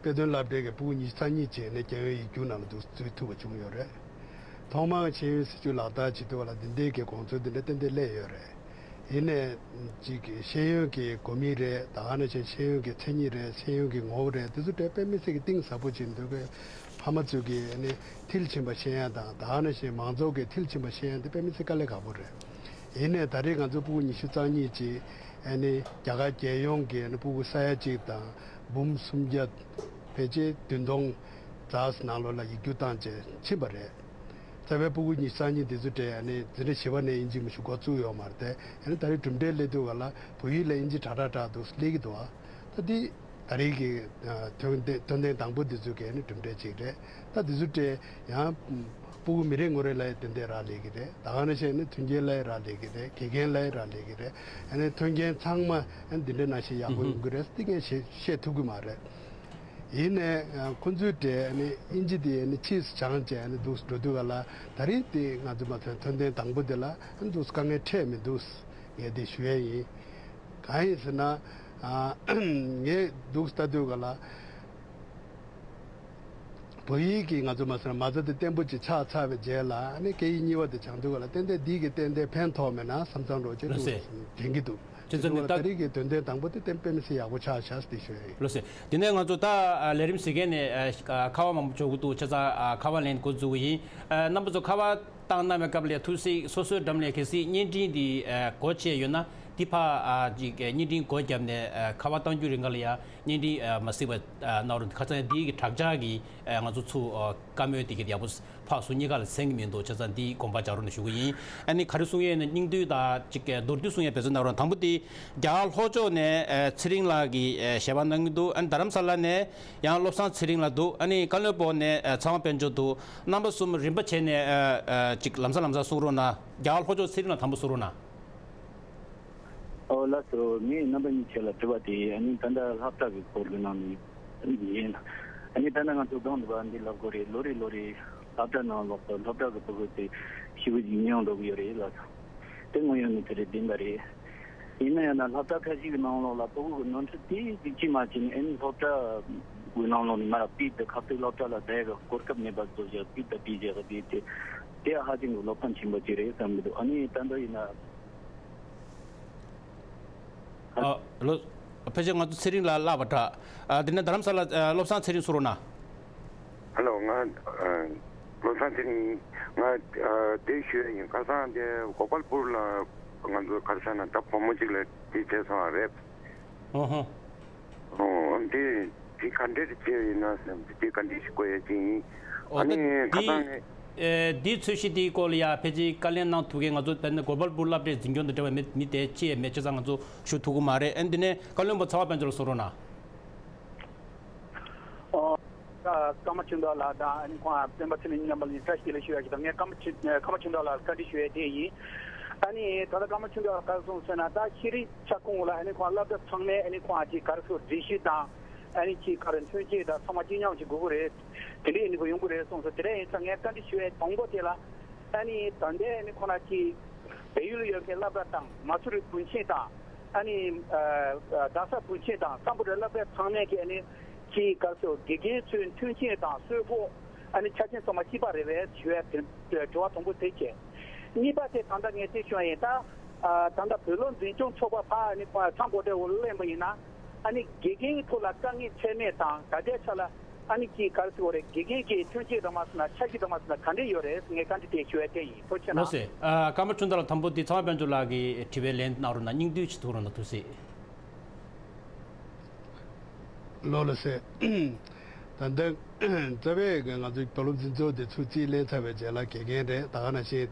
དཔེ་སྟོན་སློབ་གྲྭའི་གི་ཕྲུ་གུ་ཉི་ཤུ་རྩ་གཉིས་བྱས་ནས་རྒྱལ་ཡོངས་ཡིག་རྒྱུགས་ནང་ལ་འདུག་འཛུལ་ཐུབ་པ་བྱུང་ཡོད་རེད། ཐོག་མར་ཤེས་ཡོན་སྲིད་བྱུས་ལག་བསྟར་བྱེད་དུས་ལ་འདི་འདྲའི་གི་དགོངས་ཚུལ་འདི་འདྲ་ཏན་ཏན་སླེབས་ཡོད་རེད། ཡིན་ནའི་ཅིག་ཤེས་ཡོན་གྱི་གོ་མིང་རེད། ད་ག་ནང་བཞིན་ཤེས་ཡོན་གྱི་མཚན་ཉིད་རེད། ཤེས་ཡོན་གྱི་ངོ་བོ་རེད། དེ་ཚོ་དེ་དཔེ་མི་སྲིད་ཀྱི་གཏིང་ཟབ་པོ་ཅིག་འདུག་གི། ཕ་མ་ཚོས་ཀྱི་ཨ་ནི་མཐིལ་ཕྱིན་པ་ཤེས་ཡ་དང་། ད་ག་ནང་བཞིན་མང་ཚོགས་ཀྱི་མཐིལ་ཕྱིན་པ་ཤེས་ཡ་དེ་དཔེ་མི་སྲིད་དཀའ་ལས་ཁག་པོ་རེད། ཡིན་ནའི་ད་རེས་ང་ཚོ་ཕྲུ་གུ་ཉི་ཤུ་རྩ་གཉིས་ཅིག་ཨ་ནི་རྒྱ་གར་རྒྱལ་ཡོངས་ཀྱི་ཨ་ནི་ཕྲུ་གུ་ས་ཡ་གཅིག་དང་འབུམ་སུམ་བརྒྱ་ཕལ་ཆེར་བདུན་སྟོང་ཙམ་ནང་ལོགས་ལ་ཡིག་རྒྱུགས་བཏང་བྱས་ཕྱིན་པ་རེད། རྩ་བའི་ཕྲུ་གུ་ཉི་ཤུ་རྩ་གཉིས་འདི་ཚོ་གྲས་ཨ་ནི་འཛིན་གྲྭ་བཞི་པ་ནས་དབྱིན་ཇི་མ་གཞི་འགོ་བཙུགས་ཡོད་མ་རེད་དེ། ཨ་ནི་ད་རེས་གྲུབ་འབྲས་སླེབས་དུས་ག་ལ་བོད་ཡིག་ལ་དབྱིན་ཇི་དྲག་དྲག་དྲག་འདུག་སླེབས་ཀྱི་འདུག་ཨ། ད་འདི་ད་རེས་ཀྱི་ཨ་ཐོན་ཐོན་ཐོན་ཐེངས་དང་པོ་འདི་ཚོ་གི་ཨ་ནི་གྲུབ་འབྲས་ཅིག་རེད། ད་འདི་ཚོ་གྲས་ཡང་ཕྲུ་གུ་མི་རེ་ངོ་རེ་ལ་ཡང་ཏན་ཏན་རག་ལས་ཀྱི་རེད། ད་ག་ནང་བཞིན་ཨ་ནི་མཐུན་རྐྱེན་ལ་ཡང་རག་ལས་ཀྱི་རེད། དགེ་རྒན་ལ་ཡང་རག་ལས་ཀྱི་རེད། ཨ་ནི་མཐུན་རྐྱེན་ཚང་མ་ཨ་ནི་འདི་འདྲ་ནང་བཞིན་ཡག་པོ་ཡོང་གི་རེད་ཟེར་འདི་ངས་བཤད་བཤད་ཐུབ་ཀྱི་མ་རེད། ཡིན་ནའི་ཁོང་ཚོའི་གྲས་ཨ་ནི་དབྱིན་ཇི་དེ་ཨ་ནི་ཕྱིས་སུ་སྦྱངས་བྱས་ཨ་ནི་འདུག་འགྲོ་དུས་ག་ལ་ད་རེས་དེ་ང་ཚོ་མ་ཚད་ཐོན་ཐེངས་དང་པོ་དེ་ལ་ཨ་ནི་འདུག་དཀའ་ངལ་འཕྲད་མི་འདུག་ངས་དེ་ཞུ་ཡས་ཡིན། གང་ཡིན་ཟེར་ན་ཨ་ངས་འདུག་ལྟ་དུས་ག་ལ་བོད་ཡིག་གི་ང་ཚོ་མ་ཟེར་ན་མ་རྩ་དེ་བརྟན་པོ་ཅིག་ཆགས་ཚར་བའི་རྗེས་ལ་ཨ་ནི་སྐད་ཡིག་གཉིས་པ་དེ་སྦྱང་དུས་ག་ལ་ཏན་ཏན་འདི་གི་ཏན་ཏན་ཕན་ཐོགས་མེད་ན་བསམ་བསམ་འདྲ་བོ་ཅིག་ལགས་སེ། འདུག་དྲན་གྱི་འདུག་དེ་ཚོ་ནི་ད་ད་རེས་ཀྱི་དོན་ཚན་དང་པོ་དེ་གཏན་དཔེ་མི་སྲིད་ཡག་པོ་ཆགས་ཤག་དེ་ཞུ་ཡ་ཡིན། ལགས་སེ། དེ་ནས་ང་ཚོ་ད་ཨ་ལས་རིམ་གཟིགས་མཁན་ནས་ཨ་ཁ་པར་མང་པོ་འབྱོར་གྱི་འདུག་བྱས་ཙང་ཨ་ཁ་པར་ལེན་འགོ་འཛུགས་ཀྱི་ཡིན། ཨ་རྣམ་པ་ཚོ་ཁ་པར་བཏང་གནང་བའི་སྐབས་ལ་ཐུགས་སྲས་སོ་སོའི་འགྲམ་ལ་གལ་སྲིད་བརྙན་འཕྲིན་འདི་ཨ་སྒོ་ཕྱེ་ཡོད་ན་འདི་ཕར་ཨ་ཅིག་བརྙན་འཕྲིན་སྒོ་བརྒྱབ་ནས་ཨ་ཁ་པར་བཏང་རྒྱུ་རིང་ག་ལ་ཡ་བརྙན་འཕྲིན་ཨ་མ་གཟིགས་པ་ཨ་གནང་རོགས། ཁ་སང་འདི་གི་དྲག་ཆག་གི་ཨ་ང་ཚོ་ཚུར་ཨ་བཀའ་མོལ་འདི་གི་ཡག་པོ་ཕར་ཚུར་གཉིས་ཀ་ལ་གསན་གྱི་མི་འདུག་བྱས་ཙང་འདི་དགོངས་པ་འཇགས་རོགས་གནང་ཞུ་གི་ཡིན། ཨ་ནི་ག་རེ་གསུང་ཡས་ནི་སྙིང་བསྡུས་དང་ཅིག་མདོར་བསྡུས་གསུང་ཡས་འབད་བརྩོན་གནང་རོགས། དང་པོ་དེ་རྒྱ་གར་ལྷོ་ཕྱོགས་ནས་ཨ་ཚེ་རིང་ལགས་ཀྱིས་ཨ་ཞལ་པར་གནང་གི་འདུག་ཨ་ནི་རྡ་རམ་ས་ལ་ནས་ཡང་བློ་བཟང་ཚེ་རིང་ལགས་འདུག་ཨ་ནི་བཀའ་བློན་སྦུག་ནས་ཨ་ཚེ་དབང་དཔལ་འབྱོར་འདུག་རྣམ་པ་གསུམ་རིམ་པ་བྱས་ནས་ཨ་ཨ་ཅིག་ལམ་སང་ལམ་སང་གསུང་རོགས་གནང་། རྒྱ་གར་ལྷོ་ཕྱོགས་ཚེ་རིང་ལགས་དང་པོ་གསུང་རོགས་གནང་། ཨོ་ལགས་སོ། ངས་རྣམ་པ་གཉིས་ཆ་ལ་དྲི་བ་དེ་ཨ་ནི་ད་ལྟ་སློབ་གྲྭ་གི་སྐོར་གྱི་ནང་ནས་ཡིན། ཨ་ནི་ད་ལྟ་ང་ཚོ་སྒང་འདི་པ་འདི་ལབ་དགོས་རེད། ལོ་རེ་ལོ་རེ་སློབ་གྲྭ་ནང་ལོགས་སུ་སློབ་གྲྭ་གི་ཕྲུ་གུ་དེ་ཤི་བོ་ཅིག་ཉུང་འགྲོ་གི་ཡོད་རེད་ལགས་སོ། དེ་དངོས་ཡོད་གནས་ཚུལ་རེད། བདེན་པ་རེད། ཡིན་ན་ཡང་ན་སློབ་གྲྭ་ཁ་ཤས་ཀྱི་ནང་ལོགས་ལ་ཕྲུ་གུ་གི་ནོར་འཁྲུལ་དེ་གཅིག་གཅིག་མ་བྱས་ནས་ཨ་ནི་སློབ་གྲྭ་གི་ནང་ལོགས་ནས་མར་པིས་དེ་ཁ་གཏད་སློབ་གྲྭ་ལ་བསྡད་གི་གོ་སྐབས་མེད་པ་བཟོ་བཞག་པིས་དེ་པིས་བཞག་གི་དེ་དེ་ཧ་ཅང་གི་བློ་ཕམ་ཆེན་པོ་ཅིག་རེད་བསམ་གི་འདུག་ཨ་ནི་ད་ལྟ་ཡིན་ན། ཨ་ལོ། ཕལ་ཆེར་ང་ཚོ་ཚེ་རིང་ལགས་བརླག་པ་འདྲ། ཨ་དེ་ནས་རྡ་རམ་ས་ལ་ཨ་བློ་བཟང་ཚེ་རིང་གསུང་རོགས་གནང་། ཧ་ལོ། ང་ཨ་བློ་བཟང་ཚེ་རིང་། ང་ཨ་དེ་ཞུ་ཡ་ཡིན། ཁ་སང་དེ་གོ་པལ་པུར་ལ་ང་ཚོ་ག་རེ་ཟེར་ན་ད་བུ་མོ་གཅིག་ལ་དེ་བྱས་སོང་བ་རེད། ཨོ་ཧོ། ཨོ་དེ་དེ་ག་འདྲས་བྱས་ཡིན་ན་བསམ། དེ་ག་འདྲས་ཞིག་དགོས་ཡ་ཅིག་ཡིན། ཨོ་ཨ་ད་ནི་ཁ་འདི་སང་ངས། ཨེ་འདིའི་ཚོས་གཞི་དེའི་སྐོར་ལ་ཡ་ཕལ་ཆེར་བཀའ་ལན་གནང་ཐུབ་མཁན་ང་ཚོ་ད་ནི་གོ་པལ་པུར་སློབ་གྲྭའི་འཛིན་སྐྱོང་དང་འབྲེལ་བ་མི་མི་དེ་ཅི་ཡང་མེད། བྱས་ཙང་ང་ཚོ་ཞུ་ཐུབ་ཀྱི་མ་རེད། ཨ་ནི་དེ་ནས་བཀའ་བློན་པོ་ཚེ་དབང་དཔལ་འབྱོར་ལ་གསུང་རོགས་གནང་། ཨོ། ཀརྨ་ཆོས་ལྡན་ལགས་དང་ཨ་ནི་ཁོང་སྤེན་པ་ཚེ་རིང་མཉམ་པ་ལ་བཀྲ་ཤིས་བདེ་ལེགས་ཞུ་ཡ་ཞིག་དང་། ངས་ཀརྨ་ཆོས་ཀརྨ་ཆོས་ལྡན་ལགས་ལ་བཀའ་འདྲི་ཞུ་ཡ་དེ་ཡིན། ཨ་ནི་ད་ལྟ་ཀརྨ་ཆོས་ལྡན་ལགས་ག་རེ་གསུངས་ཟེར་ན། ད་ཤེས་རིག་ཁྱབ་ཁོངས་ལ་ཨ་ནི་ཁོང་སློབ་གྲྭ་ཚང་མའི་ཨ་ནི་ཁོང་ཅིག་ག་རེ་ཟེར་སྒྲིག་གཞི་དང་། ཨ་ནི་ཅིག་ག་རེ་མཐུན་རྐྱེན་དང་ཚང་མ་གཅིག་མཉམ་ཞིག་དགོས་ཀྱི་རེད། དེ་འདྲའི་ཨ་ནི་ཁོ་ཡོང་གི་རེད་གསུངས་སོང་། དེ་འདྲ་ཡིན་ཙང་ངས་བཀའ་འདྲི་ཞུ་ཡ་དང་པོ་དེ་ལ། ཨ་ནི་ད་ལྟའི་ཨ་ནི་ཁོ་རང་ཅིག་བལ་ཡུལ་ཡོད་མཁན་སློབ་གྲྭ་དང་མ་སུ་རི་བོན་ཆེན་དང་། ཨ་ནི་ཨ་རྡ་ས་བོན་ཆེན་དང་སམ་བྷོ་ཊའི་སློབ་གྲྭ་ཚང་མས་ཀྱི་ཨ་ནི་ཅིག་ག་རེ་ཟེར་དགེ་རྒན་ཚོའི་མཐུན་རྐྱེན་དང་གསོལ་ཕོགས་ཨ་ནི་ཆ་རྐྱེན་ཚང་མ་གཅིག་པ་རེད་པས་ཞུ་ཡ་དེ་དྲི་བ་དང་པོ་དེ་བྱས། གཉིས་པ་དེ་ད་ལྟ་ངས་དེ་ཞུ་ཡ་ཡིན། ད་ཨ་ད་ལྟ་བོད་སློབ་འཛིན་སྐྱོང་ཚོགས་པ་ཕར་ཨ་ནི་སམ་བྷོ་ཊའི་འོག་ལ་ལེན་པ་ཡིན་ན། ཨ་ནི་དགེ་རྒན་གྱི་ཐོག་ལ་དཀའ་ངལ་འཕྲད་མེད་དང་། ད་ལྟའི་ཆ་ལ་ཨ་ནི་ཅིག་ག་རེ་ཟེར་དགོས་རེད། དགེ་རྒན་གྱི་མཐུན་རྐྱེན་དང་མ་སོང་ན་ཆ་རྐྱེན་དང་མ་སོང་ན་ག་འདྲས་ཡོད་རེད། ངས་བཀའ་འདྲི་དེ་ཞུ་ཡ་དེ་ཡིན། ཐུགས་རྗེ་ཆེ་གནང་། ལགས་སེ། ཨ་ཀརྨ་ཆོས་ལྡན་ལགས་དང་པོ་འདི་ཚེ་དབང་དཔལ་འབྱོར་ལགས་ཀྱིས་དྲི་བའི་ལན་གནང་རོགས་གནང་། སྙིང་བསྡུས་ཅིག་ཐུགས་རོགས་གནང་། ཐུགས་རྗེ་ཆེ། ལགས་སེ། ད་ལྟ་རྩ་བའི་ང་ཚོའི་བུ་སློབ་འཛིན་ཚོགས་དེ་ཚུར་རྩིས་ལེན་ཚར་བའི་རྗེས་ལ་དགེ་རྒན་རེད། ད་ག་ནང་བཞིན་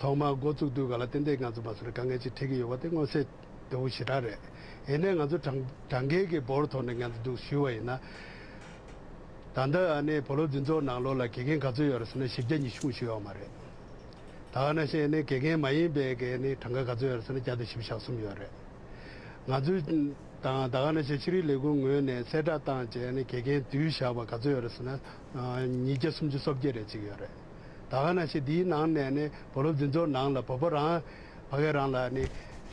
ཐོག་མར་འགོ་བཙུགས་དུས་ག་ལ་ཏན་ཏན་ང་ཚོ་མ་སོང་ན་དཀའ་ངལ་ཅིག་འཕྲད་ཀྱི་ཡོད་པ་དེ་མངོན་གསལ་དོད་པོ་ཞེ་དྲག་རེད། ཡིན་ནའི་ང་ཚོ་གྲངས་གྲངས་ཀའི་གི་འབོར་ཐོག་ནས་ང་ཚོ་འདུག་ཞུས་པ་ཡིན་ན། ད་ལྟ་ཨ་ནི་བུ་སློབ་འཛིན་ཚོགས་ནང་ལོགས་ལ་དགེ་རྒན་ག་ཚོད་ཡོད་རེད་ཟེར་ན་བཞི་བརྒྱ་ཉི་ཤུ་ཞིག་ཡོད་མ་རེད། ད་ག་ནང་བཞིན་ཨ་ནི་དགེ་རྒན་མ་ཡིན་པའི་གི་ཨ་ནི་གྲངས་ཀ་ག་ཚོད་ཡོད་རེད་ཟེར་ན་བརྒྱ་དང་བཞི་བཅུ་ཞེ་གསུམ་ཡོད་རེད། ང་ཚོའི་དང་ད་ག་ནང་བཞིན་ཤེས་རིག་ལས་ཁུངས་ངོས་ནས་གསལ་བསྒྲགས་བཏང་བྱས་ཨ་ནི་དགེ་རྒན་བསྡུས་བཞག་པ་ག་ཚོད་ཡོད་རེད་ཟེར་ན་ཉིས་བརྒྱ་སུམ་ཅུ་སོ་བརྒྱད་རེ་ཅིག་ཡོད་རེད། ད་ག་ནང་བཞིན་འདིའི་ནང་ནས་ནི་བུ་སློབ་འཛིན་ཚོགས་ནང་ལ་བོད་པ་རང་ཕ་གི་རང་ལ་ནི་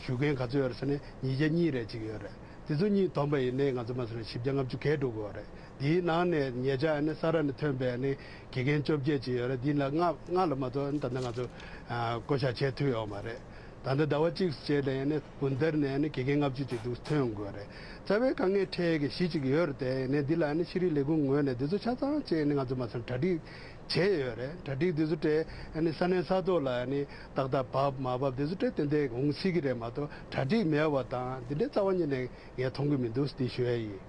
ཞུགས་མཁན་ག་ཚོད་ཡོད་རེད་ཟེར་ན་ཉིས་བརྒྱ་གཉིས་རེ་ཅིག་ཡོད་རེད། དེ་ཚོ་གཉིས་བསྡོམས་པ་ཡིན་ནའི་ང་ཚོ་མ་སོང་ན་བཞི་བརྒྱ་ལྔ་བཅུ་བརྒལ་འགྲོ་གི་ཡོད་རེད། དེའི་ནང་ནས་ཉེ་ཆར་ཨ་ནི་ས་རཱ་ནས་ཐོན་པའི་ཨ་ནི་དགེ་རྒན་བཅོ་བརྒྱད་ཅིག་ཡོད་རེད། དེ་ལ་ལྔ་ལྔ་ལ་མ་གཏོགས་ད་ལྟ་ང་ཚོ་ཨ་བསྐོ་བཞག་བྱེད་ཐུབ་ཡོད་མ་རེད། ད་ལྟ་ཟླ་བ་གཅིག་རྗེས་ལ་ཨ་ནི་བུན་དར་ནས་ཨ་ནི་དགེ་རྒན་ལྔ་བཅུ་ཅིག་འདུག་ཐོན་ཡོང་གི་ཡོད་རེད། རྩ་བའི་དཀའ་ངལ་འཕྲད་ཀྱི་གཞི་ཅིག་ཡོད་རེད་དེ། ཨ་ནི་འདི་ལ་ཨ་ནི་ཤེས་རིག་ལས་ཁུངས་ངོས་ནས་འདི་ཚོ་ཆ་ཚང་བྱས་ནས་ང་ཚོ་མ་སོང་གྲ་སྒྲིག་བྱས་ཡོད་རེད། གྲ་སྒྲིག་འདི་ཚོ་སྤྲད་ཨ་ནི་ས་གནས་ས་ཐོག་ལ་ཨ་ནི་ཏག་ཏག་བབས་མ་བབས་འདི་ཚོ་སྤྲད་ཏན་ཏན་འོང་སྲིད་ཀྱི་རེད་མ་གཏོགས་གྲ་སྒྲིག་མེད་པ་དང་འདི་འདྲའི་རྩ་བ་ཉིད་ནས་ངས་མཐོང་གི་མི་འདུག་འདི་ཞུ་ཡ་ཡིན།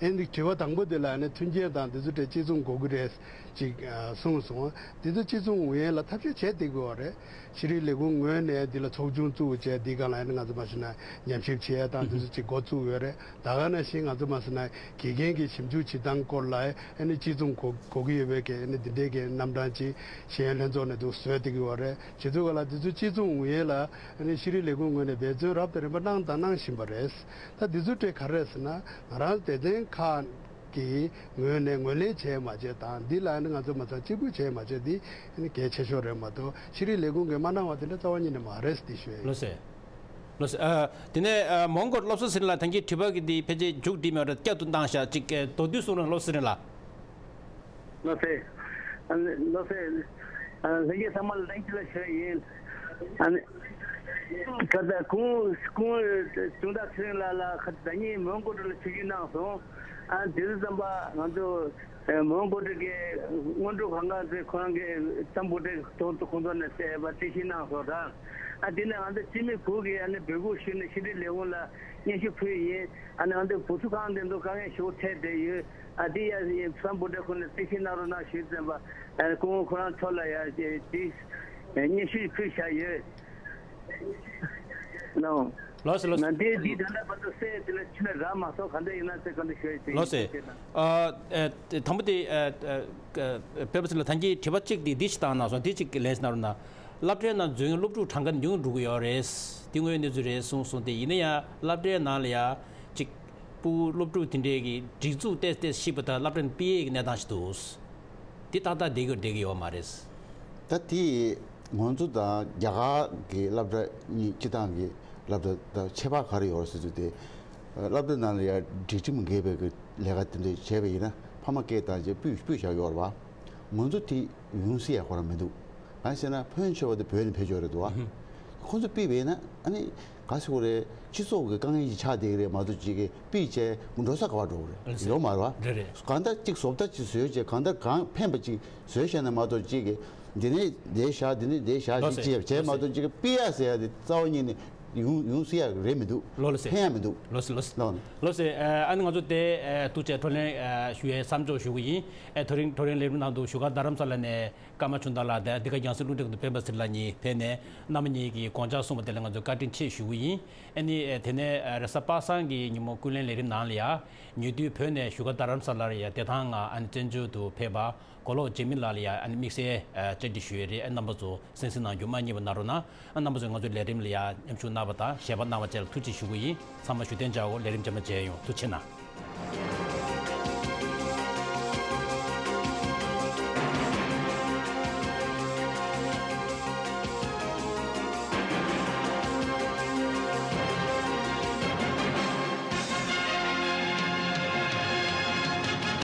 ཨེ་འདི་དྲི་བ་དང་པོ་འདི་ལ་ཨ་ནི་མཐུན་རྐྱེན་དང་འདི་ཚོ་སྤྲད་གཅིག་མཚུངས་དགོས་ཀྱི་རེད་ཅིག་གསུངས་སོང་། འདི་ཚོ་གཅིག་མཚུངས་ཡོང་ཡས་ལ་ཐབས་ཤེས་བྱས་བསྡད་ཀྱི་ཡོད་རེད། ཤེས་རིག་ལས་ཁུངས་ངོས་ནས་འདི་ལ་ཚོགས་ཆུང་བཙུགས་བྱས་འདི་སྒང་ལ་ཨ་ནི་ང་ཚོ་མ་སོང་ན་ཉམས་ཞིབ་བྱེད་ཡ་དང་འདི་ཚོ་གཅིག་འགོ་བཙུགས་ཡོད་རེད། ད་ག་ནང་བཞིན་ང་ཚོ་མ་སོང་ན་དགེ་རྒན་གྱི་ཞིབ་འཇུག་བྱེད་སྟངས་སྐོར་ལ་ཨ་ནི་གཅིག་མཚུངས་གོ་གོ་གི་ཡོད་པའི་གི་ཨ་ནི་འདི་འདྲའི་གི་རྣམ་གྲངས་ཅིག་ཤེས་ཡོན་ལྷན་ཚོགས་ནས་འདུག་བཟོས་བསྡད་ཀྱི་ཡོད་རེད། བྱེད་དུས་ག་ལ་འདི་ཚོ་གཅིག་མཚུངས་ཡོང་ཡས་ལ་ཨ་ནི་ཤེས་རིག་ལས་ཁུངས་ངོས་ནས་འབད་བརྩོན་རབ་དང་རིམ་པ་གནང་དང་གནང་བཞིན་པ་རེད། ད་འདི་ཚོ་སྤྲད་ག་རེ་རེད་ཟེར་ན་ང་རང་སྡེ་ཚན་ཁག་གི་ངོས་ནས་ངོས་ལེན་བྱས་མ་བྱས་དང་འདི་ལ་ཨ་ནི་ང་ཚོ་མ་ཚང་གཅིག་པུ་བྱས་མ་བྱས་འདི་ཨ་ནི་གལ་ཆེ་ཤོས་རེད་མ་གཏོགས་ཤེས་རིག་ལས་ཁུངས་ཀྱིས་མ་གནང་བ་དེ་འདྲ་རྩ་བ་ཉིད་ནས་མ་རེད་འདི་ཞུ་ཡ་ཡིན། ལགས་སེ། ལགས་སེ། ཨ། དེ་ནས་ཨ་མོན་གྷོ་སློབ་གསོ་ཟེར་ལ་ད་གིན་དྲི་བ་གི་འདི་ཕལ་ཆེར་མཇུག་བསྒྲིལ་མེད་པར་སྐྱར་དུ་བཏང་བཞག་ཅིག་ཨ་མདོར་བསྡུས་གསུང་རོགས། སློབ་གསོ་ཟེར་ལ། ལགས་སེ། ཨ་ནི་ལགས་སེ། ཨ་ལྷན་རྒྱས་ཚང་མ་ལ་ལྷན་རྒྱས་ལ་ཞུ་ཡ་ཡིན། ཨ་ནི་ད་ལྟ་གུང་གུང་གཞུང་དག་ཚེ་རིང་ལགས་ལ་ཁ་ཟླ་ཉིན་མོན་གྷོ་ཁྲོད་ལ་ཆིབས་བསྒྱུར་གནང་སོང་། ཨ་དེ་དུས་ཙམ་པ་ང་ཚོ་མོན་གྷོ་ཁྲོད་ཀྱི་སྔོན་འགྲོ་གང་ག་ཚོས་ཁོ་རང་གི་ཚང་བུ་ཏྲེ་ཐོག་ཏུ་ཁོང་ཚོ་ནས་བསྡད་པ་རྩིས་ཞིབ་གནང་སོང་ད། ཨ་དེ་ནས་ང་ཚོ་སྤྱི་མི་དགུ་གིས་ཨ་ནི་འབོད་འགུག་ཞུས་ནས་ཤེས་རིག་ལས་ཁུངས་ལ་སྙན་ཞུ་ཕུལ་ཡིན། ཨ་ནི་ང་ཚོ་བུ་ཚུགས་ཁང་དེ་ཚོ་དཀའ་ངལ་ཞེ་པོ་འཕྲད་བསྡད་ཡོད། ཨ་དེ་ཡ་ཚང་བུ་ཏྲེ་ཁོ་ནས་རྩིས་ཞིབ་གནང་རོགས་གནང་ཞུས་ཙམ་པ་ཨ་ནི་སྐུ་ངོ་ཁོ་རང་ཚོ་ལ་ཡ་དེ་སྙན་ཞུ་ཕུལ་བཞག་ཡོད། ལགས་སོ་ལགས་སོ། ན་དེ་འདི་ད་ལྟ་བར་དུ་གསལ་དེ་ལ་ཕྱི་ལ་རག་མ་སོང་། ག་འདྲ་ཡིན་ན་ཚེ་ག་འདྲ་ཞུ་ཡི་ཚེ་ལགས་སོ། ཡིན་ཚེ་ན། ཨ་ཨ་དང་པོ་དེ་ཨ་ཨ་ཨ་བོད་པ་ཚོ་ལ་ད་གིན་དྲི་བ་གཅིག་དེ་འདི་ཞིག་བཏང་གནང་སོང་། དེ་གཅིག་ལན་ཞིག་གནང་རོགས་གནང་། སློབ་གྲྭའི་ནང་འཛུལ་མཁན་སློབ་ཕྲུག་གྲངས་ཀ་ཉུང་འགྲོ་གི་ཡོད་རེད། དེ་དངོས་ཡོད་གནས་ཚུལ་རེད་གསུངས་སོང་སྟེ། ཡིན་ན་ཡང་སློབ་གྲྭའི་ནང་ལ་ཡ་གཅིག་ཕྲུ་གུ་སློབ་ཕྲུག་དེ་འདྲའི་གི་སྒྲིག་འཛུགས་ཏོག་ཙམ་ཞིག་པ་དང་སློབ་གྲྭ་ནས་ཕུད་ཡས་ཀྱི་གནས་སྟངས་ཤིག་འདུག་དེ་ཏག་ཏག་བསྡད་ཀྱི་ཡོད་བསྡད་ཀྱི་ཡོད་མ་རེད། ད་དེ་ང་ཚོ་དང་རྒྱ་གར་གྱི་སློབ་གྲྭ་གཉིས་སྤྱི་བཏང་གི་སློབ་གྲྭ་དང་ཁྱད་པར་ག་རེ་ཡོད་རེད་ཟེར་དུས་དེ། སློབ་གྲྭ་ནང་ལ་ཡ་སྒྲིག་ཁྲིམས་འགལ་བའི་གི་ལས་ཀ་དེ་འདྲ་བྱས་པ་ཡིན་ན་ཕ་མ་སྐད་བཏང་བྱས་སྤུས་སྤུས་བཞག་ཡོད་རེད་བ། ང་ཚོ་དེ་ཡོང་སྲིད་ཡ་ཁོ་རང་མི་འདུག་གང་ཟེར་ན་ཕོན་ཆེ་བ་དེ་བོད་ནས་ཕེབས་ཆོག་རེད་འདུག་བ། ཁོ་ཚོ་སྤུས་བས་ན་ཨ་ནི། ག་ཟེར་དགོས་རེད། སྤྱི་ཚོགས་ཀྱི་དཀའ་ངལ་ཞིག་ཆགས་བསྡད་ཀྱི་རེད་མ་གཏོགས་ཅིག་གིས་ཕུད་བྱས་འགྲོ་ས་ག་པར་འགྲོ་དགོས་རེད། རེད་ཡོད་མ་རེད་བ། རེད་རེད། གང་ལྟར་ཅིག་བཟོ་ལྟ་ཅིག་བཟོས་བྱས་གང་ལྟར་གང་ཕན་པ་ཅིག་བཟོས་བྱས་ན་མ་གཏོགས་ཅིག་གིས་འདི་ནས་འདི་བཞག་འདི་ནས་འདི་བཞག་ལོ་ཞིག་ཟེར། ཅིག་བྱས་མ་གཏོགས་ཅིག་གིས་ཕུད་ཡ་ཟེར་ཡ་དེ་རྩ་བ་ཉིད་ནས་ཡོང་ཡོང་སྲིད་ཡ་རེད་མི་འདུག་ལོ་ལ་ཟེར། ཕན་ཡ་མི་འདུག་ལོ་ལ་ཟེར། ལོ་ལ་ཟེར། ལོ་ལ་ཟེར། ཨ་ནི་ང་ཚོ་དེ་ཐུགས་རྗེ་ཆེ་ཐོག་ལེན་ཞུ་ཡའི་མཚམས་འཇོག་ཞུ་གི་ཡིན། ཨ་ཐོ་རེངས་ཐོ་རེངས་ལས་རིམ་ནང་དུ་བཞུགས་སྒར་རྡ་རམ་ས་ལ་ནས། ཀརྨ་ཆུང་བདག་ལགས་དང་འདི་ག་རྒྱང་སྲིང་རླུང་འཕྲིན་ཁང་དུ་སྤེན་པ་ཚེ་རིང་ལགས་གཉིས་ཕེབས་ནས་རྣམ་པ་གཉིས་ཀྱིས་དགོངས་འཆར་གསུངས་པ་དེ་ལ་ང་ཚོས་བཀའ་དྲིན་ཆེ་ཞུ་གི་ཡིན། ཨ་ནི་དེ་ནས་རེས་གཟའ་པ་སངས་ཀྱི་ཉིན་མོ་ཀུན་གླེང་ལས་རིམ་ནང་ལ་ཡ་ཉེ་དུས་བོད་ནས་བཞུགས་སྒར་རྡ་རམ་ས་ལར་ཡ་བདེ་ཐང་ངང་ཨ་ནི་བཙན་བྱོལ་དུ་ཕེབས་པ་གོ་ལོག་འཇིགས་མེད་ལགས་ལ་ཡ་ཨ་ནི་དམིགས་བསལ་བཅར་འདྲི་ཞུ་ཡས་རེད། ཨ་རྣམ་པ་ཚོ་གསན་གཟིགས་གནང་རྒྱུ་མ་བསྙེལ་བ་གནང་རོགས་གནང་། ཨ་རྣམ་པ་ཚོས་ང་ཚོའི་ལས་རིམ་ལ་ཡ་མཉམ་ཞུགས་གནང་བ་དང་ཞལ་པར་གནང་བ་བཅས་ལ་ཐུགས་རྗེ་ཆེ་ཞུ་གི་ཡིན། ཚང་མ་བཞུགས་གདན་འཇགས་འོག་ལས་རིམ་རྗེས་མ་མཇལ་ཡོང་། ཐུགས་རྗེ་གནང་།